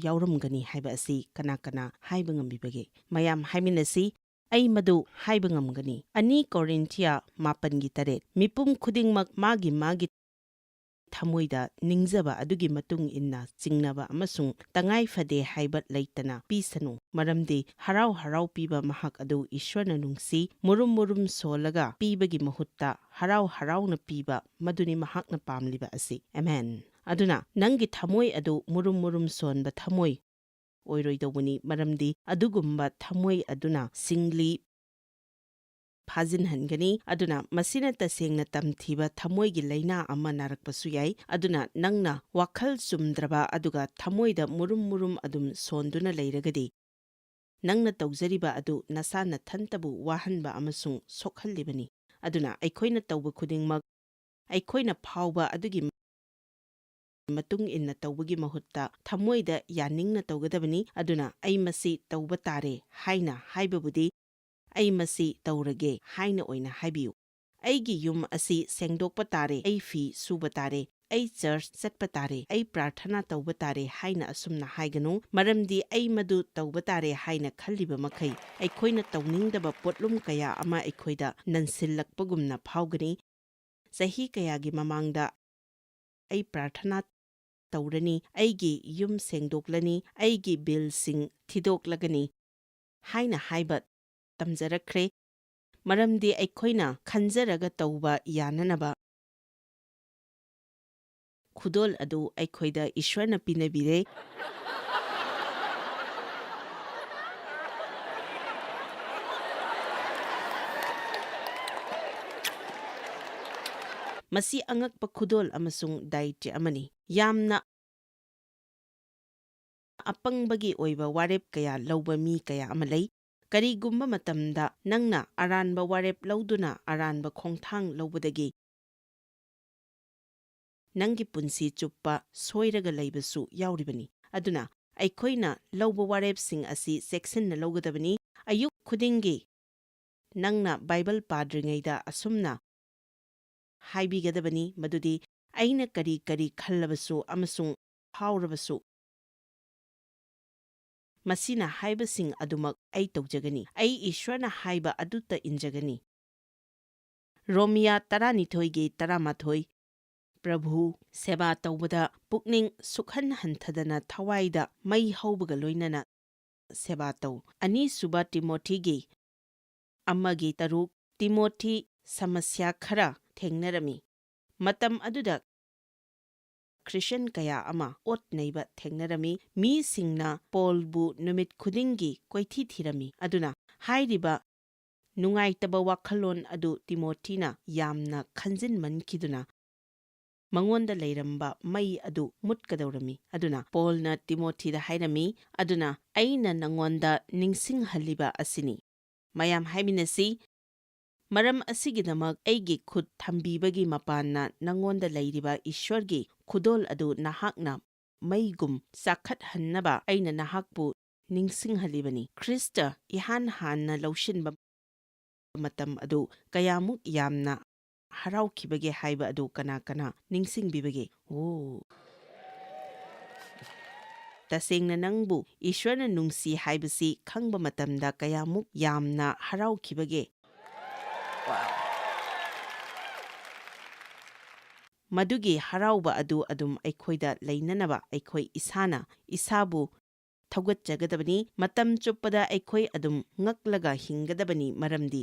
ꯌꯥꯎꯔꯝꯒꯅꯤ ꯍꯥꯏꯕ ꯑꯁꯤ ꯀꯅꯥ ꯀꯅꯥ ꯍꯥꯏꯕ ꯉꯝꯕꯤꯕꯒꯦ? ꯃꯌꯥꯝ ꯍꯥꯏꯃꯤꯟꯅꯁꯤ, "ꯑꯩ ꯃꯗꯨ ꯍꯥꯏꯕ ꯉꯝꯒꯅꯤ"꯫ ꯑꯅꯤ ꯀꯣꯔꯤꯟꯊꯤꯌꯥ ꯃꯥꯄꯟꯒꯤ ꯇꯔꯦꯠ, "ꯃꯤꯄꯨꯝ ꯈꯨꯗꯤꯡꯃꯛ ꯃꯥꯒꯤ ꯃꯥꯒꯤ ꯊꯃꯣꯏꯗ ꯅꯤꯡꯖꯕ ꯑꯗꯨꯒꯤ ꯃꯇꯨꯡ ꯏꯟꯅ ꯆꯤꯡꯅꯕ ꯑꯃꯁꯨꯡ ꯇꯉꯥꯏ ꯐꯗꯦ ꯍꯥꯏꯕ ꯂꯩꯇꯅ ꯄꯤꯁꯅꯨ, ꯃꯔꯝꯗꯤ ꯍꯔꯥꯎ ꯍꯔꯥꯎ ꯄꯤꯕ ꯃꯍꯥꯛ ꯑꯗꯨ ꯏꯁ꯭ꯋꯔꯅ ꯅꯨꯡꯁꯤ, ꯃꯨꯔꯨꯝ ꯃꯨꯔꯨꯝ ꯁꯣꯜꯂꯒ ꯄꯤꯕꯒꯤ ꯃꯍꯨꯠꯇ ꯍꯔꯥꯎ ꯍꯔꯥꯎꯅ ꯄꯤꯕ, ꯃꯗꯨꯅꯤ ꯃꯍꯥꯛꯅ ꯄꯥꯝꯂꯤꯕ ꯑꯁꯤ"꯫ ꯑꯃꯦꯟ꯫ ꯑꯗꯨꯅ ꯅꯪꯒꯤ ꯊꯃꯣꯏ ꯑꯗꯨ ꯃꯨꯔꯨꯝ ꯃꯨꯔꯨꯝ ꯁꯣꯟꯕ ꯊꯃꯣꯏ ꯑꯣꯏꯔꯣꯏꯗꯧꯕꯅꯤ, ꯃꯔꯝꯗꯤ ꯑꯗꯨꯒꯨꯝꯕ ꯊꯃꯣꯏ ꯑꯗꯨꯅ ꯁꯤꯡꯂꯤ ꯐꯥꯖꯤꯟꯍꯟꯒꯅꯤ꯫ ꯑꯗꯨꯅ ꯃꯁꯤꯅ ꯇꯁꯦꯡꯅ ꯇꯝꯊꯤꯕ ꯊꯃꯣꯏꯒꯤ ꯂꯥꯏꯅꯥ ꯑꯃ ꯅꯥꯔꯛꯄꯁꯨ ꯌꯥꯏ꯫ ꯑꯗꯨꯅ ꯅꯪꯅ ꯋꯥꯈꯜ ꯆꯨꯝꯗ꯭ꯔꯕ ꯑꯗꯨꯒ ꯊꯃꯣꯏꯗ ꯃꯨꯔꯨꯝ ꯃꯨꯔꯨꯝ ꯑꯗꯨꯝ ꯁꯣꯟꯗꯨꯅ ꯂꯩꯔꯒꯗꯤ, ꯅꯪꯅ ꯇꯧꯖꯔꯤꯕ ꯑꯗꯨ ꯅꯁꯥ ꯅꯊꯟꯇꯕꯨ ꯋꯥꯍꯟꯕ ꯑꯃꯁꯨꯡ ꯁꯣꯛꯍꯜꯂꯤꯕꯅꯤ꯫ ꯑꯗꯨꯅ ꯑꯩꯈꯣꯏꯅ ꯇꯧꯕ ꯈꯨꯗꯤꯡꯃꯛ ꯑꯩꯈꯣꯏꯅ ꯐꯥꯎꯕ ꯑꯗꯨꯒꯤ ꯃꯇꯨꯡ ꯏꯟꯅ ꯇꯧꯕꯒꯤ ꯃꯍꯨꯠꯇ ꯊꯃꯣꯏꯗ ꯌꯥꯅꯤꯡꯅ ꯇꯧꯒꯗꯕꯅꯤ꯫ ꯑꯗꯨꯅ "ꯑꯩ ꯃꯁꯤ ꯇꯧꯕ ꯇꯥꯔꯦ" ꯍꯥꯏꯅ ꯍꯥꯏꯕꯕꯨꯗꯤ "ꯑꯩ ꯃꯁꯤ ꯇꯧꯔꯒꯦ" ꯍꯥꯏꯅ ꯑꯣꯏꯅ ꯍꯥꯏꯕꯤꯌꯨ꯫ "ꯑꯩꯒꯤ ꯌꯨꯝ ꯑꯁꯤ ꯁꯦꯡꯗꯣꯛꯄ ꯇꯥꯔꯦ, ꯑꯩ ꯐꯤ ꯁꯨꯕ ꯇꯥꯔꯦ, ꯑꯩ ꯆꯔꯆ ꯆꯠꯄ ꯇꯥꯔꯦ, ꯑꯩ ꯄ꯭ꯔꯥꯔꯊꯅꯥ ꯇꯧꯕ ꯇꯥꯔꯦ" ꯍꯥꯏꯅ ꯑꯁꯨꯝꯅ ꯍꯥꯏꯒꯅꯨ, ꯃꯔꯝꯗꯤ ꯑꯩ ꯃꯗꯨ ꯇꯧꯕ ꯇꯥꯔꯦ ꯍꯥꯏꯅ ꯈꯜꯂꯤꯕ ꯃꯈꯩ, ꯑꯩꯈꯣꯏꯅ ꯇꯧꯅꯤꯡꯗꯕ ꯄꯣꯠꯂꯨꯝ ꯀꯌꯥ ꯑꯃ ꯑꯩꯈꯣꯏꯗ ꯅꯟꯁꯤꯜꯂꯛꯄꯒꯨꯝꯅ ꯐꯥꯎꯒꯅꯤ꯫ ꯆꯍꯤ ꯀꯌꯥꯒꯤ ꯃꯃꯥꯡꯗ ꯑꯩ ꯄ꯭ꯔꯥꯔꯊꯅꯥ ꯇꯧꯔꯅꯤ, ꯑꯩꯒꯤ ꯌꯨꯝ ꯁꯦꯡꯗꯣꯛꯂꯅꯤ, ꯑꯩꯒꯤ ꯕꯤꯜꯁꯤꯡ ꯊꯤꯗꯣꯛꯂꯒꯅꯤ ꯍꯥꯏꯅ ꯍꯥꯏꯕ ꯇꯝꯖꯔꯛꯈ꯭ꯔꯦ, ꯃꯔꯝꯗꯤ ꯑꯩꯈꯣꯏꯅ ꯈꯟꯖꯔꯒ ꯇꯧꯕ ꯌꯥꯅꯅꯕ ꯈꯨꯗꯣꯜ ꯑꯗꯨ ꯑꯩꯈꯣꯏꯗ ꯏꯁ꯭ꯋꯔꯅ ꯄꯤꯅꯕꯤꯔꯦ꯫ ꯃꯁꯤ ꯑꯉꯛꯄ ꯈꯨꯗꯣꯜ ꯑꯃꯁꯨꯡ ꯗꯥꯏꯇ꯭ꯌ ꯑꯃꯅꯤ꯫ ꯌꯥꯝꯅ ꯑꯄꯪꯕꯒꯤ ꯑꯣꯏꯕ ꯋꯥꯔꯦꯞ ꯀꯌꯥ ꯂꯧꯕ ꯃꯤ ꯀꯌꯥ ꯑꯃ ꯂꯩ꯫ ꯀꯔꯤꯒꯨꯝꯕ ꯃꯇꯝꯗ ꯅꯪꯅ ꯑꯔꯥꯟꯕ ꯋꯥꯔꯦꯞ ꯂꯧꯗꯨꯅ ꯑꯔꯥꯟꯕ ꯈꯣꯡꯊꯥꯡ ꯂꯧꯕꯗꯒꯤ ꯅꯪꯒꯤ ꯄꯨꯟꯁꯤ ꯆꯨꯞꯄ ꯁꯣꯏꯔꯒ ꯂꯩꯕꯁꯨ ꯌꯥꯎꯔꯤꯕꯅꯤ꯫ ꯑꯗꯨꯅ ꯑꯩꯈꯣꯏꯅ ꯂꯧꯕ ꯋꯥꯔꯦꯞꯁꯤꯡ ꯑꯁꯤ ꯆꯦꯛꯁꯤꯟꯅ ꯂꯧꯒꯗꯕꯅꯤ꯫ ꯑꯌꯨꯛ ꯈꯨꯗꯤꯡꯒꯤ ꯅꯪꯅ ꯕꯥꯏꯕꯜ ꯄꯥꯗ꯭ꯔꯤꯉꯩꯗ ꯑꯁꯨꯝꯅ ꯍꯥꯏꯕꯤꯒꯗꯕꯅꯤ ꯃꯗꯨꯗꯤ, "ꯑꯩꯅ ꯀꯔꯤ ꯀꯔꯤ ꯈꯜꯂꯕꯁꯨ ꯑꯃꯁꯨꯡ ꯐꯥꯎꯔꯕꯁꯨ, ꯃꯁꯤꯅ ꯍꯥꯏꯕꯁꯤꯡ ꯑꯗꯨꯃꯛ ꯑꯩ ꯇꯧꯖꯒꯅꯤ꯫ ꯑꯩ ꯏꯁ꯭ꯋꯔꯅ ꯍꯥꯏꯕ ꯑꯗꯨꯇ ꯏꯟꯖꯒꯅꯤ"꯫ ꯔꯣꯃꯤꯌꯥ ꯇꯔꯥꯅꯤꯊꯣꯏꯒꯤ ꯇꯔꯥꯃꯥꯊꯣꯏ꯫ ꯄ꯭ꯔꯚꯨ ꯁꯦꯕꯥ ꯇꯧꯕꯗ ꯄꯨꯛꯅꯤꯡ ꯁꯨꯛꯍꯟ ꯍꯟꯊꯗꯅ ꯊꯋꯥꯏꯗ ꯃꯩ ꯍꯧꯕꯒ ꯂꯣꯏꯅꯅ ꯁꯦꯕꯥ ꯇꯧ꯫ ꯑꯅꯤꯁꯨꯕ ꯇꯤꯃꯣꯊꯤꯒꯤ ꯑꯃꯒꯤ ꯇꯔꯨꯛ꯫ ꯇꯤꯃꯣꯊꯤ ꯁꯃꯁ꯭ꯌꯥ ꯈꯔ ꯊꯦꯡꯅꯔꯝꯃꯤ꯫ ꯃꯇꯝ ꯑꯗꯨꯗ ꯈ꯭ꯔꯤꯁꯟ ꯀꯌꯥ ꯑꯃ ꯑꯣꯠ ꯅꯩꯕ ꯊꯦꯡꯅꯔꯝꯃꯤ꯫ ꯃꯤꯁꯤꯡꯅ ꯄꯣꯜꯕꯨ ꯅꯨꯃꯤꯠ ꯈꯨꯗꯤꯡꯒꯤ ꯀꯣꯏꯊꯤ ꯊꯤꯔꯝꯃꯤ꯫ ꯑꯗꯨꯅ ꯍꯥꯏꯔꯤꯕ ꯅꯨꯡꯉꯥꯏꯇꯕ ꯋꯥꯈꯜꯂꯣꯟ ꯑꯗꯨ ꯇꯤꯃꯣꯊꯤꯅ ꯌꯥꯝꯅ ꯈꯟꯖꯤꯟꯃꯟꯈꯤꯗꯨꯅ ꯃꯉꯣꯟꯗ ꯂꯩꯔꯝꯕ ꯃꯩ ꯑꯗꯨ ꯃꯨꯠꯀꯗꯧꯔꯝꯃꯤ꯫ ꯑꯗꯨꯅ ꯄꯣꯜꯅ ꯇꯤꯃꯣꯊꯤꯗ ꯍꯥꯏꯔꯝꯃꯤ, "ꯑꯗꯨꯅ ꯑꯩꯅ ꯅꯉꯣꯟꯗ ꯅꯤꯡꯁꯤꯡꯍꯜꯂꯤꯕ ꯑꯁꯤꯅꯤ"꯫ ꯃꯌꯥꯝ ꯍꯥꯏꯃꯤꯟꯅꯁꯤ, ꯃꯔꯝ ꯑꯁꯤꯒꯤꯗꯃꯛ ꯑꯩꯒꯤ ꯈꯨꯠ ꯊꯝꯕꯤꯕꯒꯤ ꯃꯄꯥꯟꯅ ꯅꯉꯣꯟꯗ ꯂꯩꯔꯤꯕ ꯏꯁ꯭ꯋꯔꯒꯤ ꯈꯨꯗꯣꯜ ꯑꯗꯨ ꯅꯍꯥꯛꯅ ꯃꯩꯒꯨꯝ ꯆꯥꯈꯠꯍꯟꯅꯕ ꯑꯩꯅ ꯅꯍꯥꯛꯄꯨ ꯅꯤꯡꯁꯤꯡꯍꯜꯂꯤꯕꯅꯤ꯫ ꯈ꯭ꯔꯤꯁꯇ ꯏꯍꯥꯟ ꯍꯥꯟꯅ ꯂꯧꯁꯤꯟꯕ ꯃꯇꯝ ꯑꯗꯨ ꯀꯌꯥꯃꯨꯛ ꯌꯥꯝꯅ ꯍꯔꯥꯎꯈꯤꯕꯒꯦ ꯍꯥꯏꯕ ꯑꯗꯨ ꯀꯅꯥ ꯀꯅꯥ ꯅꯤꯡꯁꯤꯡꯕꯤꯕꯒꯦ? ꯑꯣ꯫ ꯇꯁꯦꯡꯅ ꯅꯪꯕꯨ ꯏꯁ꯭ꯋꯔꯅ ꯅꯨꯡꯁꯤ ꯍꯥꯏꯕꯁꯤ ꯈꯪꯕ ꯃꯇꯝꯗ ꯀꯌꯥꯃꯨꯛ ꯌꯥꯝꯅ ꯍꯔꯥꯎꯈꯤꯕꯒꯦ? ꯃꯗꯨꯒꯤ ꯍꯔꯥꯎꯕ ꯑꯗꯨ ꯑꯗꯨꯝ ꯑꯩꯈꯣꯏꯗ ꯂꯩꯅꯅꯕ ꯑꯩꯈꯣꯏ ꯏꯁꯥꯅ ꯏꯁꯥꯕꯨ ꯊꯧꯒꯠꯆꯒꯗꯕꯅꯤ꯫ ꯃꯇꯝ ꯆꯨꯞꯄꯗ ꯑꯩꯈꯣꯏ ꯑꯗꯨꯝ ꯉꯛꯂꯒ ꯍꯤꯡꯒꯗꯕꯅꯤ, ꯃꯔꯝꯗꯤ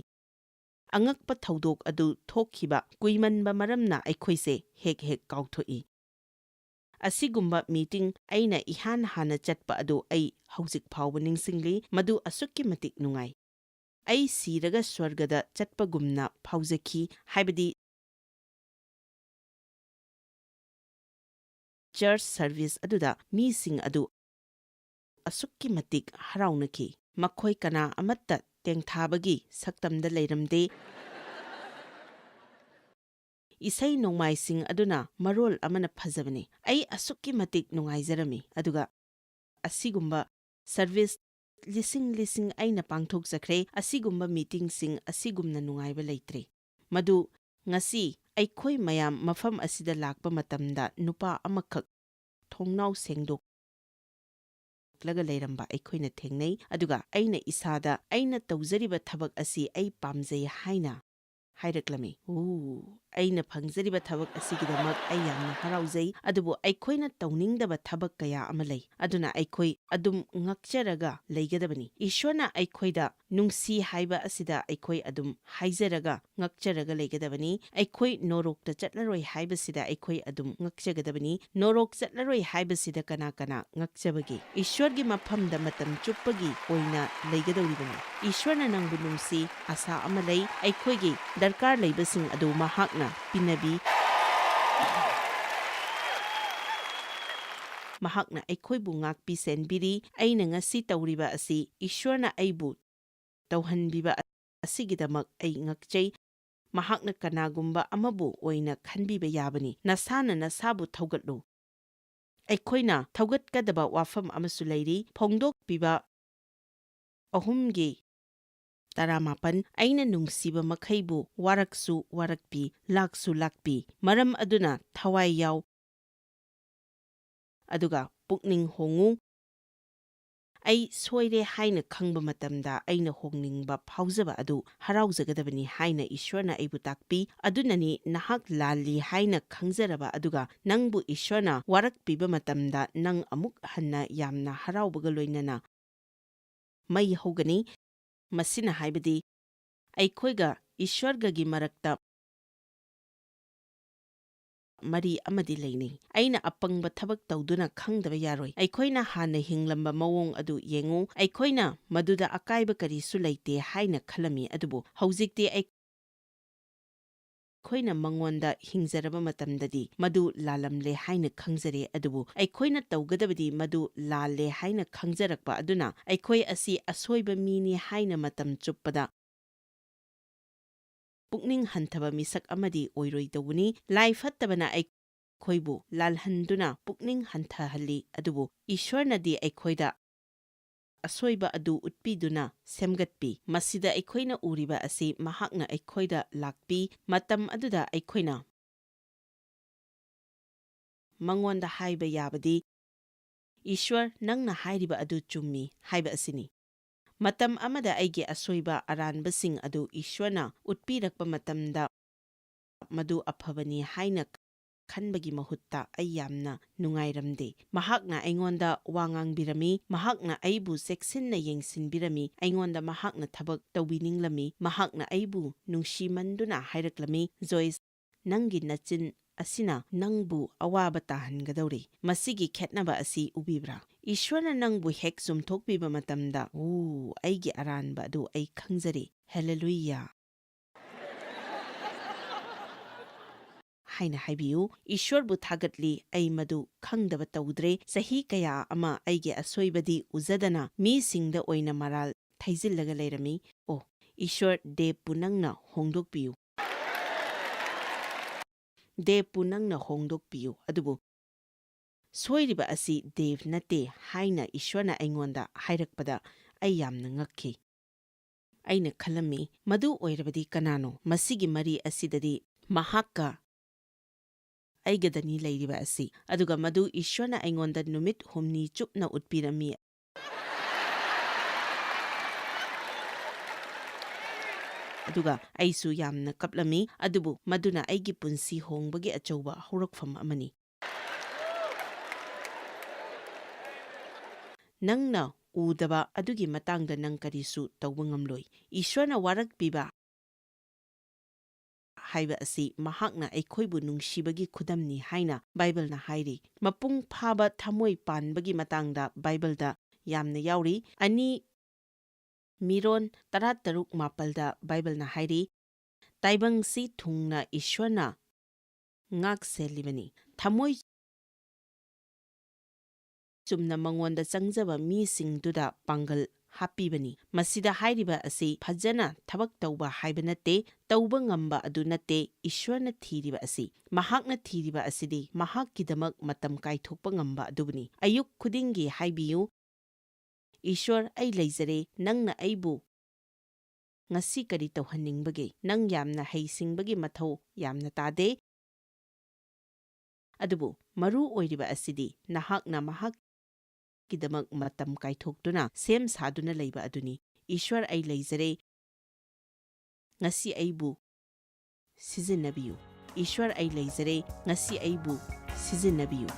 ꯑꯉꯛꯄ ꯊꯧꯗꯣꯛ ꯑꯗꯨ ꯊꯣꯛꯈꯤꯕ ꯀꯨꯏꯃꯟꯕ ꯃꯔꯝꯅ ꯑꯩꯈꯣꯏꯁꯦ ꯍꯦꯛ ꯍꯦꯛ ꯀꯥꯎꯊꯣꯛꯏ꯫ ꯑꯁꯤꯒꯨꯝꯕ ꯃꯤꯇꯤꯡ ꯑꯩꯅ ꯏꯍꯥꯟ ꯍꯥꯟꯅ ꯆꯠꯄ ꯑꯗꯨ ꯑꯩ ꯍꯧꯖꯤꯛ ꯐꯥꯎꯕ ꯅꯤꯡꯁꯤꯡꯂꯤ꯫ ꯃꯗꯨ ꯑꯁꯨꯛꯀꯤ ꯃꯇꯤꯛ ꯅꯨꯡꯉꯥꯏ꯫ ꯑꯩ ꯁꯤꯔꯒ ꯁ꯭ꯋꯔꯒꯗ ꯆꯠꯄꯒꯨꯝꯅ ꯐꯥꯎꯖꯈꯤ, ꯍꯥꯏꯕꯗꯤ ꯆꯔꯆ ꯁꯔꯚꯤꯁ ꯑꯗꯨꯗ ꯃꯤꯁꯤꯡ ꯑꯗꯨ ꯑꯁꯨꯛꯀꯤ ꯃꯇꯤꯛ ꯍꯔꯥꯎꯅꯈꯤ꯫ ꯃꯈꯣꯏ ꯀꯅꯥ ꯑꯃꯠꯇ ꯇꯦꯡꯊꯥꯕꯒꯤ ꯁꯛꯇꯝꯗ ꯂꯩꯔꯝꯗꯦ꯫ ꯏꯁꯩ ꯅꯣꯡꯃꯥꯏꯁꯤꯡ ꯑꯗꯨꯅ ꯃꯔꯣꯜ ꯑꯃꯅ ꯐꯖꯕꯅꯤ꯫ ꯑꯩ ꯑꯁꯨꯛꯀꯤ ꯃꯇꯤꯛ ꯅꯨꯡꯉꯥꯏꯖꯔꯝꯃꯤ꯫ ꯑꯗꯨꯒ ꯑꯁꯤꯒꯨꯝꯕ ꯁꯔꯚꯤꯁ ꯂꯤꯁꯤꯡ ꯂꯤꯁꯤꯡ ꯑꯩꯅ ꯄꯥꯡꯊꯣꯛꯆꯈ꯭ꯔꯦ꯫ ꯑꯁꯤꯒꯨꯝꯕ ꯃꯤꯇꯤꯡꯁꯤꯡ ꯑꯁꯤꯒꯨꯝꯅ ꯅꯨꯡꯉꯥꯏꯕ ꯂꯩꯇ꯭ꯔꯦ꯫ ꯃꯗꯨ ꯉꯁꯤ ꯑꯩꯈꯣꯏ ꯃꯌꯥꯝ ꯃꯐꯝ ꯑꯁꯤꯗ ꯂꯥꯛꯄ ꯃꯇꯝꯗ ꯅꯨꯄꯥ ꯑꯃꯈꯛ ꯊꯣꯡꯅꯥꯎ ꯁꯦꯡꯗꯣꯛꯂꯒ ꯂꯩꯔꯝꯕ ꯑꯩꯈꯣꯏꯅ ꯊꯦꯡꯅꯩ꯫ ꯑꯗꯨꯒ ꯑꯩꯅ ꯏꯁꯥꯗ ꯑꯩꯅ ꯇꯧꯖꯔꯤꯕ ꯊꯕꯛ ꯑꯁꯤ ꯑꯩ ꯄꯥꯝꯖꯩ ꯍꯥꯏꯅ ꯍꯥꯏꯔꯛꯂꯝꯃꯤ꯫ "ꯑꯣ, ꯑꯩꯅ ꯐꯪꯖꯔꯤꯕ ꯊꯕꯛ ꯑꯁꯤꯒꯤꯗꯃꯛ ꯑꯩ ꯌꯥꯝꯅ ꯍꯔꯥꯎꯖꯩ, ꯑꯗꯨꯕꯨ ꯑꯩꯈꯣꯏꯅ ꯇꯧꯅꯤꯡꯗꯕ ꯊꯕꯛ ꯀꯌꯥ ꯑꯃ ꯂꯩ꯫ ꯑꯗꯨꯅ ꯑꯩꯈꯣꯏ ꯑꯗꯨꯝ ꯉꯛꯆꯔꯒ ꯂꯩꯒꯗꯕꯅꯤ꯫ ꯏꯁ꯭ꯋꯔꯅ ꯑꯩꯈꯣꯏꯗ ꯅꯨꯡꯁꯤ ꯍꯥꯏꯕ ꯑꯁꯤꯗ ꯑꯩꯈꯣꯏ ꯑꯗꯨꯝ ꯍꯥꯏꯖꯔꯒ ꯉꯛꯆꯔꯒ ꯂꯩꯒꯗꯕꯅꯤ꯫ ꯑꯩꯈꯣꯏ ꯅꯣꯔꯣꯛꯇ ꯆꯠꯂꯔꯣꯏ ꯍꯥꯏꯕꯁꯤꯗ ꯑꯩꯈꯣꯏ ꯑꯗꯨꯝ ꯉꯛꯆꯒꯗꯕꯅꯤ꯫ ꯅꯣꯔꯣꯛ ꯆꯠꯂꯔꯣꯏ ꯍꯥꯏꯕꯁꯤꯗ ꯀꯅꯥ ꯀꯅꯥ ꯉꯛꯆꯕꯒꯦ? ꯏꯁ꯭ꯋꯔꯒꯤ ꯃꯐꯝꯗ ꯃꯇꯝ ꯆꯨꯞꯄꯒꯤ ꯑꯣꯏꯅ ꯂꯩꯒꯗꯧꯔꯤꯕꯅꯤ꯫ ꯏꯁ꯭ꯋꯔꯅ ꯅꯪꯕꯨ ꯅꯨꯡꯁꯤ, ꯑꯁꯥ ꯑꯃ ꯂꯩ꯫ ꯑꯩꯈꯣꯏꯒꯤ ꯗꯔꯀꯥꯔ ꯂꯩꯕꯁꯤꯡ ꯑꯗꯨ ꯃꯍꯥꯛꯅ ꯄꯤꯅꯕꯤ꯫ ꯃꯍꯥꯛꯅ ꯑꯩꯈꯣꯏꯕꯨ ꯉꯥꯛꯄꯤ ꯁꯦꯟꯕꯤꯔꯤ꯫ ꯑꯩꯅ ꯉꯁꯤ ꯇꯧꯔꯤꯕ ꯑꯁꯤ ꯏꯁ꯭ꯋꯔꯅ ꯑꯩꯕꯨ ꯇꯧꯍꯟꯕꯤꯕ ꯑꯁꯤꯒꯤꯗꯃꯛ ꯑꯩ ꯉꯛꯆꯩ꯫ ꯃꯍꯥꯛꯅ ꯀꯅꯥꯒꯨꯝꯕ ꯑꯃꯕꯨ ꯑꯣꯏꯅ ꯈꯟꯕꯤꯕ ꯌꯥꯕꯅꯤ꯫ ꯅꯁꯥꯅ ꯅꯁꯥꯕꯨ ꯊꯧꯒꯠꯂꯨ꯫ ꯑꯩꯈꯣꯏꯅ ꯊꯧꯒꯠꯀꯗꯕ ꯋꯥꯐꯝ ꯑꯃꯁꯨ ꯂꯩꯔꯤ꯫ ꯐꯣꯡꯗꯣꯛꯄꯤꯕ ꯑꯍꯨꯝꯒꯤ ꯇꯔꯥꯃꯥꯄꯟ, "ꯑꯩꯅ ꯅꯨꯡꯁꯤꯕ ꯃꯈꯩꯕꯨ ꯋꯥꯔꯛꯁꯨ ꯋꯥꯔꯛꯄꯤ, ꯂꯥꯛꯁꯨ ꯂꯥꯛꯄꯤ꯫ ꯃꯔꯝ ꯑꯗꯨꯅ ꯊꯋꯥꯏ ꯌꯥꯎ, ꯑꯗꯨꯒ ꯄꯨꯛꯅꯤꯡ ꯍꯣꯡꯉꯨ꯫ ꯑꯩ ꯁꯣꯏꯔꯦ ꯍꯥꯏꯅ ꯈꯪꯕ ꯃꯇꯝꯗ ꯑꯩꯅ ꯍꯣꯡꯅꯤꯡꯕ ꯐꯥꯎꯖꯕ ꯑꯗꯨ ꯍꯔꯥꯎꯖꯒꯗꯕꯅꯤ ꯍꯥꯏꯅ ꯏꯁ꯭ꯋꯔꯅ ꯑꯩꯕꯨ ꯇꯥꯛꯄꯤ꯫ ꯑꯗꯨꯅꯅꯤ ꯅꯍꯥꯛ ꯂꯥꯜꯂꯤ ꯍꯥꯏꯅ ꯈꯪꯖꯔꯕ ꯑꯗꯨꯒ ꯅꯪꯕꯨ ꯏꯁ꯭ꯋꯔꯅ ꯋꯥꯔꯛꯄꯤꯕ ꯃꯇꯝꯗ ꯅꯪ ꯑꯃꯨꯛ ꯍꯟꯅ ꯌꯥꯝꯅ ꯍꯔꯥꯎꯕꯒ ꯂꯣꯏꯅꯅ ꯃꯩ ꯍꯧꯒꯅꯤ꯫ ꯃꯁꯤꯅ ꯍꯥꯏꯕꯗꯤ ꯑꯩꯈꯣꯏꯒ ꯏꯁ꯭ꯋꯔꯒꯒꯤ ꯃꯔꯛꯇ ꯃꯔꯤ ꯑꯃꯗꯤ ꯂꯩꯅꯩ꯫ ꯑꯩꯅ ꯑꯄꯪꯕ ꯊꯕꯛ ꯇꯧꯗꯨꯅ ꯈꯪꯗꯕ ꯌꯥꯔꯣꯏ꯫ ꯑꯩꯈꯣꯏꯅ ꯍꯥꯟꯅ ꯍꯤꯡꯂꯝꯕ ꯃꯑꯣꯡ ꯑꯗꯨ ꯌꯦꯡꯉꯨ꯫ ꯑꯩꯈꯣꯏꯅ ꯃꯗꯨꯗ ꯑꯀꯥꯏꯕ ꯀꯔꯤꯁꯨ ꯂꯩꯇꯦ ꯍꯥꯏꯅ ꯈꯜꯂꯝꯃꯤ, ꯑꯗꯨꯕꯨ ꯍꯧꯖꯤꯛꯇꯤ ꯑꯩ-, ꯑꯩꯈꯣꯏꯅ ꯃꯉꯣꯟꯗ ꯍꯤꯡꯖꯔꯕ ꯃꯇꯝꯗꯗꯤ ꯃꯗꯨ ꯂꯥꯜꯂꯝꯂꯦ ꯍꯥꯏꯅ ꯈꯪꯖꯔꯦ, ꯑꯗꯨꯕꯨ ꯑꯩꯈꯣꯏꯅ ꯇꯧꯒꯗꯕꯗꯤ ꯃꯗꯨ ꯂꯥꯜꯂꯦ ꯍꯥꯏꯅ ꯈꯪꯖꯔꯛꯄ ꯑꯗꯨꯅ ꯑꯩꯈꯣꯏ ꯑꯁꯤ ꯑꯁꯣꯏꯕ ꯃꯤꯅꯤ ꯍꯥꯏꯅ ꯃꯇꯝ ꯆꯨꯞꯄꯗ ꯄꯨꯛꯅꯤꯡ ꯍꯟꯊꯕ ꯃꯤꯁꯛ ꯑꯃꯗꯤ ꯑꯣꯏꯔꯣꯏꯗꯧꯕꯅꯤ꯫ ꯂꯥꯏ ꯐꯠꯇꯕꯅ ꯑꯩꯈꯣꯏꯕꯨ ꯂꯥꯜꯍꯟꯗꯨꯅ ꯄꯨꯛꯅꯤꯡ ꯍꯟꯊꯍꯜꯂꯤ, ꯑꯗꯨꯕꯨ ꯏꯁ꯭ꯋꯔꯅꯗꯤ ꯑꯩꯈꯣꯏꯗ ꯑꯁꯣꯏꯕ ꯑꯗꯨ ꯎꯠꯄꯤꯗꯨꯅ ꯁꯦꯝꯒꯠꯄꯤ꯫ ꯃꯁꯤꯗ ꯑꯩꯈꯣꯏꯅ ꯎꯔꯤꯕ ꯑꯁꯤ ꯃꯍꯥꯛꯅ ꯑꯩꯈꯣꯏꯗ ꯂꯥꯛꯄꯤ, ꯃꯇꯝ ꯑꯗꯨꯗ ꯑꯩꯈꯣꯏꯅ ꯃꯉꯣꯟꯗ ꯍꯥꯏꯕ ꯌꯥꯕꯗꯤ, "ꯏꯁ꯭ꯋꯔ, ꯅꯪꯅ ꯍꯥꯏꯔꯤꯕ ꯑꯗꯨ ꯆꯨꯝꯃꯤ" ꯍꯥꯏꯕ ꯑꯁꯤꯅꯤ꯫ ꯃꯇꯝ ꯑꯃꯗ ꯑꯩꯒꯤ ꯑꯁꯣꯏꯕ ꯑꯔꯥꯟꯕꯁꯤꯡ ꯑꯗꯨ ꯏꯁ꯭ꯋꯔꯅ ꯎꯠꯄꯤꯔꯛꯄ ꯃꯇꯝꯗ ꯃꯗꯨ ꯑꯐꯕꯅꯤ ꯍꯥꯏꯅ ꯈꯟꯕꯒꯤ ꯃꯍꯨꯠꯇ ꯑꯩ ꯌꯥꯝꯅ ꯅꯨꯡꯉꯥꯏꯔꯝꯗꯦ꯫ ꯃꯍꯥꯛꯅ ꯑꯩꯉꯣꯟꯗ ꯋꯥ ꯉꯥꯡꯕꯤꯔꯝꯃꯤ, ꯃꯍꯥꯛꯅ ꯑꯩꯕꯨ ꯆꯦꯛꯁꯤꯟꯅ ꯌꯦꯡꯁꯤꯟꯕꯤꯔꯝꯃꯤ, ꯑꯩꯉꯣꯟꯗ ꯃꯍꯥꯛꯅ ꯊꯕꯛ ꯇꯧꯕꯤꯅꯤꯡꯂꯝꯃꯤ, ꯃꯍꯥꯛꯅ ꯑꯩꯕꯨ ꯅꯨꯡꯁꯤꯃꯟꯗꯨꯅ ꯍꯥꯏꯔꯛꯂꯝꯃꯤ, "ꯖꯣꯏꯁ, ꯅꯪꯒꯤ ꯅꯆꯤꯟ ꯑꯁꯤꯅ ꯅꯪꯕꯨ ꯑꯋꯥꯕ ꯇꯥꯍꯟꯒꯗꯧꯔꯤ"꯫ ꯃꯁꯤꯒꯤ ꯈꯦꯠꯅꯕ ꯑꯁꯤ ꯎꯕꯤꯕ꯭ꯔꯥ? ꯏꯁ꯭ꯋꯔꯅ ꯅꯪꯕꯨ ꯍꯦꯛ ꯆꯨꯝꯊꯣꯛꯄꯤꯕ ꯃꯇꯝꯗ, "ꯑꯣ, ꯑꯩꯒꯤ ꯑꯔꯥꯟꯕ ꯑꯗꯨ ꯑꯩ ꯈꯪꯖꯔꯦ꯫ ꯍꯦꯂꯦꯂꯨꯌꯥ!" ꯍꯥꯏꯅ ꯍꯥꯏꯕꯤꯌꯨ꯫ "ꯏꯁ꯭ꯋꯔꯕꯨ ꯊꯥꯒꯠꯂꯤ, ꯑꯩ ꯃꯗꯨ ꯈꯪꯗꯕ ꯇꯧꯗ꯭ꯔꯦ꯫ ꯆꯍꯤ ꯀꯌꯥ ꯑꯃ ꯑꯩꯒꯤ ꯑꯁꯣꯏꯕꯗꯤ ꯎꯖꯗꯅ ꯃꯤꯁꯤꯡꯗ ꯑꯣꯏꯅ ꯃꯔꯥꯜ ꯊꯩꯖꯤꯜꯂꯒ ꯂꯩꯔꯝꯃꯤ꯫ ꯑꯣ, "ꯏꯁ꯭ꯋꯔ, ꯗꯦꯕꯄꯨ ꯅꯪꯅ ꯍꯣꯡꯗꯣꯛꯄꯤꯌꯨ꯫ ꯗꯦꯕꯄꯨ ꯅꯪꯅ ꯍꯣꯡꯗꯣꯛꯄꯤꯌꯨ꯫" ꯑꯗꯨꯕꯨ ꯁꯣꯏꯔꯤꯕ ꯑꯁꯤ ꯗꯦꯕ ꯅꯠꯇꯦ ꯍꯥꯏꯅ ꯏꯁ꯭ꯋꯔꯅ ꯑꯩꯉꯣꯟꯗ ꯍꯥꯏꯔꯛꯄꯗ ꯑꯩ ꯌꯥꯝꯅ ꯉꯛꯈꯤ꯫ ꯑꯩꯅ ꯈꯜꯂꯝꯃꯤ, "ꯃꯗꯨ ꯑꯣꯏꯔꯕꯗꯤ ꯀꯅꯥꯅꯣ? ꯃꯁꯤꯒꯤ ꯃꯔꯤ ꯑꯁꯤꯗꯗꯤ ꯃꯍꯥꯛꯀ ꯑꯩꯒꯗꯅꯤ ꯂꯩꯔꯤꯕ ꯑꯁꯤ꯫" ꯑꯗꯨꯒ ꯃꯗꯨ ꯏꯁ꯭ꯋꯔꯅ ꯑꯩꯉꯣꯟꯗ ꯅꯨꯃꯤꯠ ꯍꯨꯝꯅꯤ ꯆꯨꯞꯅ ꯎꯠꯄꯤꯔꯝꯃꯤ꯫ ꯑꯗꯨꯒ ꯑꯩꯁꯨ ꯌꯥꯝꯅ ꯀꯞꯂꯝꯃꯤ, ꯑꯗꯨꯕꯨ ꯃꯗꯨꯅ ꯑꯩꯒꯤ ꯄꯨꯟꯁꯤ ꯍꯣꯡꯕꯒꯤ ꯑꯆꯧꯕ ꯍꯧꯔꯛꯐꯝ ꯑꯃꯅꯤ꯫ ꯅꯪꯅ ꯎꯗꯕ ꯑꯗꯨꯒꯤ ꯃꯇꯥꯡꯗ ꯅꯪ ꯀꯔꯤꯁꯨ ꯇꯧꯕ ꯉꯝꯂꯣꯏ꯫ ꯏꯁ꯭ꯋꯔꯅ ꯋꯥꯔꯛꯄꯤꯕ ꯍꯥꯏꯕ ꯑꯁꯤ ꯃꯍꯥꯛꯅ ꯑꯩꯈꯣꯏꯕꯨ ꯅꯨꯡꯁꯤꯕꯒꯤ ꯈꯨꯗꯝꯅꯤ ꯍꯥꯏꯅ ꯕꯥꯏꯕꯜꯅ ꯍꯥꯏꯔꯤ꯫ ꯃꯄꯨꯡ ꯐꯥꯕ ꯊꯃꯣꯏ ꯄꯥꯟꯕꯒꯤ ꯃꯇꯥꯡꯗ ꯕꯥꯏꯕꯜꯗ ꯌꯥꯝꯅ ꯌꯥꯎꯔꯤ꯫ ꯑꯅꯤ ꯃꯤꯔꯣꯟ ꯇꯔꯥꯇꯔꯨꯛ ꯃꯥꯄꯜꯗ ꯕꯥꯏꯕꯜꯅ ꯍꯥꯏꯔꯤ, "ꯇꯥꯏꯕꯪꯁꯤ ꯊꯨꯡꯅ ꯏꯁ꯭ꯋꯔꯅ ꯉꯥꯛ ꯁꯦꯜꯂꯤꯕꯅꯤ꯫ ꯊꯃꯣꯏ ꯆꯨꯝꯅ ꯃꯉꯣꯟꯗ ꯆꯪꯖꯕ ꯃꯤꯁꯤꯡꯗꯨꯗ ꯄꯥꯡꯒꯜ ꯍꯥꯞꯄꯤꯕꯅꯤ꯫" ꯃꯁꯤꯗ ꯍꯥꯏꯔꯤꯕ ꯑꯁꯤ ꯐꯖꯅ ꯊꯕꯛ ꯇꯧꯕ ꯍꯥꯏꯕ ꯅꯠꯇꯦ, ꯇꯧꯕ ꯉꯝꯕ ꯑꯗꯨ ꯅꯠꯇꯦ ꯏꯁ꯭ꯋꯔꯅ ꯊꯤꯔꯤꯕ ꯑꯁꯤ꯫ ꯃꯍꯥꯛꯅ ꯊꯤꯔꯤꯕ ꯑꯁꯤꯗꯤ ꯃꯍꯥꯛꯀꯤꯗꯃꯛ ꯃꯇꯝ ꯀꯥꯏꯊꯣꯛꯄ ꯉꯝꯕ ꯑꯗꯨꯕꯨꯅꯤ꯫ ꯑꯌꯨꯛ ꯈꯨꯗꯤꯡꯒꯤ ꯍꯥꯏꯕꯤꯌꯨ, "ꯏꯁ꯭ꯋꯔ, ꯑꯩ ꯂꯩꯖꯔꯦ, ꯅꯪꯅ ꯑꯩꯕꯨ ꯉꯁꯤ ꯀꯔꯤ ꯇꯧꯍꯟꯅꯤꯡꯕꯒꯦ? ꯅꯪ ꯌꯥꯝꯅ ꯍꯩꯁꯤꯡꯕꯒꯤ ꯃꯊꯧ ꯌꯥꯝꯅ ꯇꯥꯗꯦ꯫ ꯑꯗꯨꯕꯨ ꯃꯔꯨ ꯑꯣꯏꯔꯤꯕ ꯑꯁꯤꯗꯤ ꯅꯍꯥꯛꯅ ꯃꯍꯥꯛꯀꯤꯗꯃꯛ ꯃꯇꯝ ꯀꯥꯏꯊꯣꯛꯇꯨꯅ ꯁꯦꯝ ꯁꯥꯗꯨꯅ ꯂꯩꯕ ꯑꯗꯨꯅꯤ꯫ ꯏꯁ꯭ꯋꯔ, ꯑꯩ ꯂꯩꯖꯔꯦ, ꯉꯁꯤ ꯑꯩꯕꯨ ꯁꯤꯖꯤꯟꯅꯕꯤꯌꯨ꯫ ꯏꯁ꯭ꯋꯔ, ꯑꯩ ꯂꯩꯖꯔꯦ, ꯉꯁꯤ ꯑꯩꯕꯨ ꯁꯤꯖꯤꯟꯅꯕꯤꯌꯨ꯫"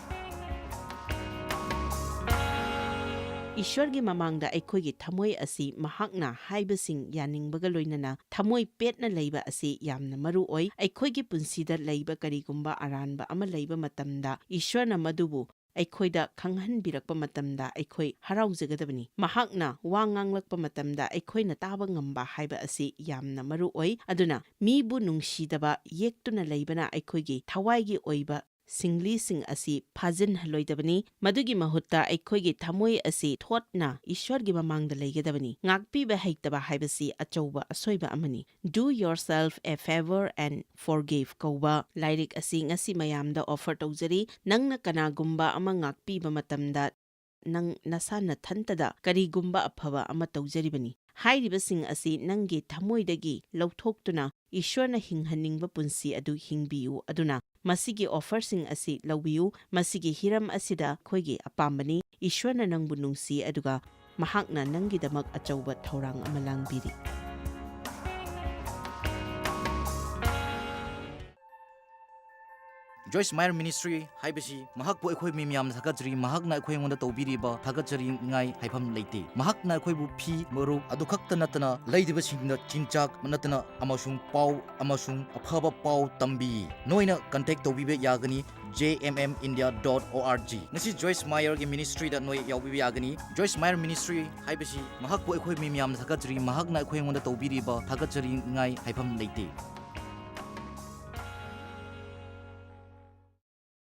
ꯏꯁ꯭ꯋꯔꯒꯤ ꯃꯃꯥꯡꯗ ꯑꯩꯈꯣꯏꯒꯤ ꯊꯃꯣꯏ ꯑꯁꯤ ꯃꯍꯥꯛꯅ ꯍꯥꯏꯕꯁꯤꯡ ꯌꯥꯅꯤꯡꯕꯒ ꯂꯣꯏꯅꯅ ꯊꯃꯣꯏ ꯄꯦꯠꯅ ꯂꯩꯕ ꯑꯁꯤ ꯌꯥꯝꯅ ꯃꯔꯨ ꯑꯣꯏ꯫ ꯑꯩꯈꯣꯏꯒꯤ ꯄꯨꯟꯁꯤꯗ ꯂꯩꯕ ꯀꯔꯤꯒꯨꯝꯕ ꯑꯔꯥꯟꯕ ꯑꯃ ꯂꯩꯕ ꯃꯇꯝꯗ, ꯏꯁ꯭ꯋꯔꯅ ꯃꯗꯨꯕꯨ ꯑꯩꯈꯣꯏꯗ ꯈꯪꯍꯟꯕꯤꯔꯛꯄ ꯃꯇꯝꯗ ꯑꯩꯈꯣꯏ ꯍꯔꯥꯎꯖꯒꯗꯕꯅꯤ꯫ ꯃꯍꯥꯛꯅ ꯋꯥ ꯉꯥꯡꯂꯛꯄ ꯃꯇꯝꯗ ꯑꯩꯈꯣꯏꯅ ꯇꯥꯕ ꯉꯝꯕ ꯍꯥꯏꯕ ꯑꯁꯤ ꯌꯥꯝꯅ ꯃꯔꯨ ꯑꯣꯏ꯫ ꯑꯗꯨꯅ ꯃꯤꯕꯨ ꯅꯨꯡꯁꯤꯗꯕ ꯌꯦꯛꯇꯨꯅ ꯂꯩꯕꯅ ꯑꯩꯈꯣꯏꯒꯤ ꯊꯋꯥꯏꯒꯤ ꯑꯣꯏꯕ ꯁꯤꯡꯂꯤꯁꯤꯡ ꯑꯁꯤ ꯐꯥꯖꯤꯟꯍꯜꯂꯣꯏꯗꯕꯅꯤ꯫ ꯃꯗꯨꯒꯤ ꯃꯍꯨꯠꯇ ꯑꯩꯈꯣꯏꯒꯤ ꯊꯃꯣꯏ ꯑꯁꯤ ꯊꯣꯠꯅ ꯏꯁ꯭ꯋꯔꯒꯤ ꯃꯃꯥꯡꯗ ꯂꯩꯒꯗꯕꯅꯤ꯫ ꯉꯥꯛꯄꯤꯕ ꯍꯩꯇꯕ ꯍꯥꯏꯕꯁꯤ ꯑꯆꯧꯕ ꯑꯁꯣꯏꯕ ꯑꯃꯅꯤ꯫ Do Yourself a Favor and Forgive ꯀꯧꯕ ꯂꯥꯏꯔꯤꯛ ꯑꯁꯤ ꯉꯁꯤ ꯃꯌꯥꯝꯗ offer ꯇꯧꯖꯔꯤ꯫ ꯅꯪꯅ ꯀꯅꯥꯒꯨꯝꯕ ꯑꯃ ꯉꯥꯛꯄꯤꯕ ꯃꯇꯝꯗ, ꯅꯪ ꯅꯁꯥ ꯅꯊꯟꯇꯗ ꯀꯔꯤꯒꯨꯝꯕ ꯑꯐꯕ ꯑꯃ ꯇꯧꯖꯔꯤꯕꯅꯤ꯫ ꯍꯥꯏꯔꯤꯕꯁꯤꯡ ꯑꯁꯤ ꯅꯪꯒꯤ ꯊꯃꯣꯏꯗꯒꯤ ꯂꯧꯊꯣꯛꯇꯨꯅ ꯏꯁ꯭ꯋꯔꯅ ꯍꯤꯡꯍꯟꯅꯤꯡꯕ ꯄꯨꯟꯁꯤ ꯑꯗꯨ ꯍꯤꯡꯕꯤꯌꯨ꯫ ꯑꯗꯨꯅ ꯃꯁꯤꯒꯤ offerꯁꯤꯡ ꯑꯁꯤ ꯂꯧꯕꯤꯌꯨ꯫ ꯃꯁꯤꯒꯤ ꯍꯤꯔꯝ ꯑꯁꯤꯗ ꯑꯩꯈꯣꯏꯒꯤ ꯑꯄꯥꯝꯕꯅꯤ꯫ ꯏꯁ꯭ꯋꯔꯅ ꯅꯪꯕꯨ ꯅꯨꯡꯁꯤ, ꯑꯗꯨꯒ ꯃꯍꯥꯛꯅ ꯅꯪꯒꯤꯗꯃꯛ ꯑꯆꯧꯕ ꯊꯧꯔꯥꯡ ꯑꯃ ꯂꯥꯡꯕꯤꯔꯤ꯫ Joyce Meyer Ministry ꯍꯥꯏꯕꯁꯤ ꯃꯍꯥꯛꯄꯨ ꯑꯩꯈꯣꯏ ꯃꯤ ꯃꯌꯥꯝꯅ ꯊꯥꯒꯠꯆꯔꯤ꯫ ꯃꯍꯥꯛꯅ ꯑꯩꯈꯣꯏ ꯑꯩꯉꯣꯟꯗ ꯇꯧꯕꯤꯔꯤꯕ ꯊꯥꯒꯠꯆꯔꯤꯉꯥꯏ ꯍꯥꯏꯐꯝ ꯂꯩꯇꯦ꯫ ꯃꯍꯥꯛꯅ ꯑꯩꯈꯣꯏꯕꯨ ꯐꯤ, ꯃꯔꯨꯞ ꯑꯗꯨ ꯈꯛꯇ ꯅꯠꯇꯅ ꯂꯩꯗꯕꯁꯤꯡꯗ ꯆꯤꯟꯖꯥꯛ ꯅꯠꯇꯅ ꯑꯃꯁꯨꯡ ꯄꯥꯎ ꯑꯃꯁꯨꯡ ꯑꯐꯕ ꯄꯥꯎ ꯇꯝꯕꯤ꯫ ꯅꯣꯏꯅ contact ꯇꯧꯕꯤꯕ ꯌꯥꯒꯅꯤ J M M India dot O R G꯫ ꯉꯁꯤ Joyce Meyerꯒꯤ ministryꯗ ꯅꯣꯏ ꯌꯥꯎꯕꯤꯕ ꯌꯥꯒꯅꯤ꯫ Joyce Meyer Ministry ꯍꯥꯏꯕꯁꯤ ꯃꯍꯥꯛꯄꯨ ꯑꯩꯈꯣꯏ ꯃꯤ ꯃꯌꯥꯝꯅ ꯊꯥꯒꯠꯆꯔꯤ꯫ ꯃꯍꯥꯛꯅ ꯑꯩꯈꯣꯏ ꯑꯩꯉꯣꯟꯗ ꯇꯧꯕꯤꯔꯤꯕ ꯊꯥꯒꯠꯆꯔꯤꯉꯥꯏ ꯍꯥꯏꯐꯝ ꯂꯩꯇꯦ꯫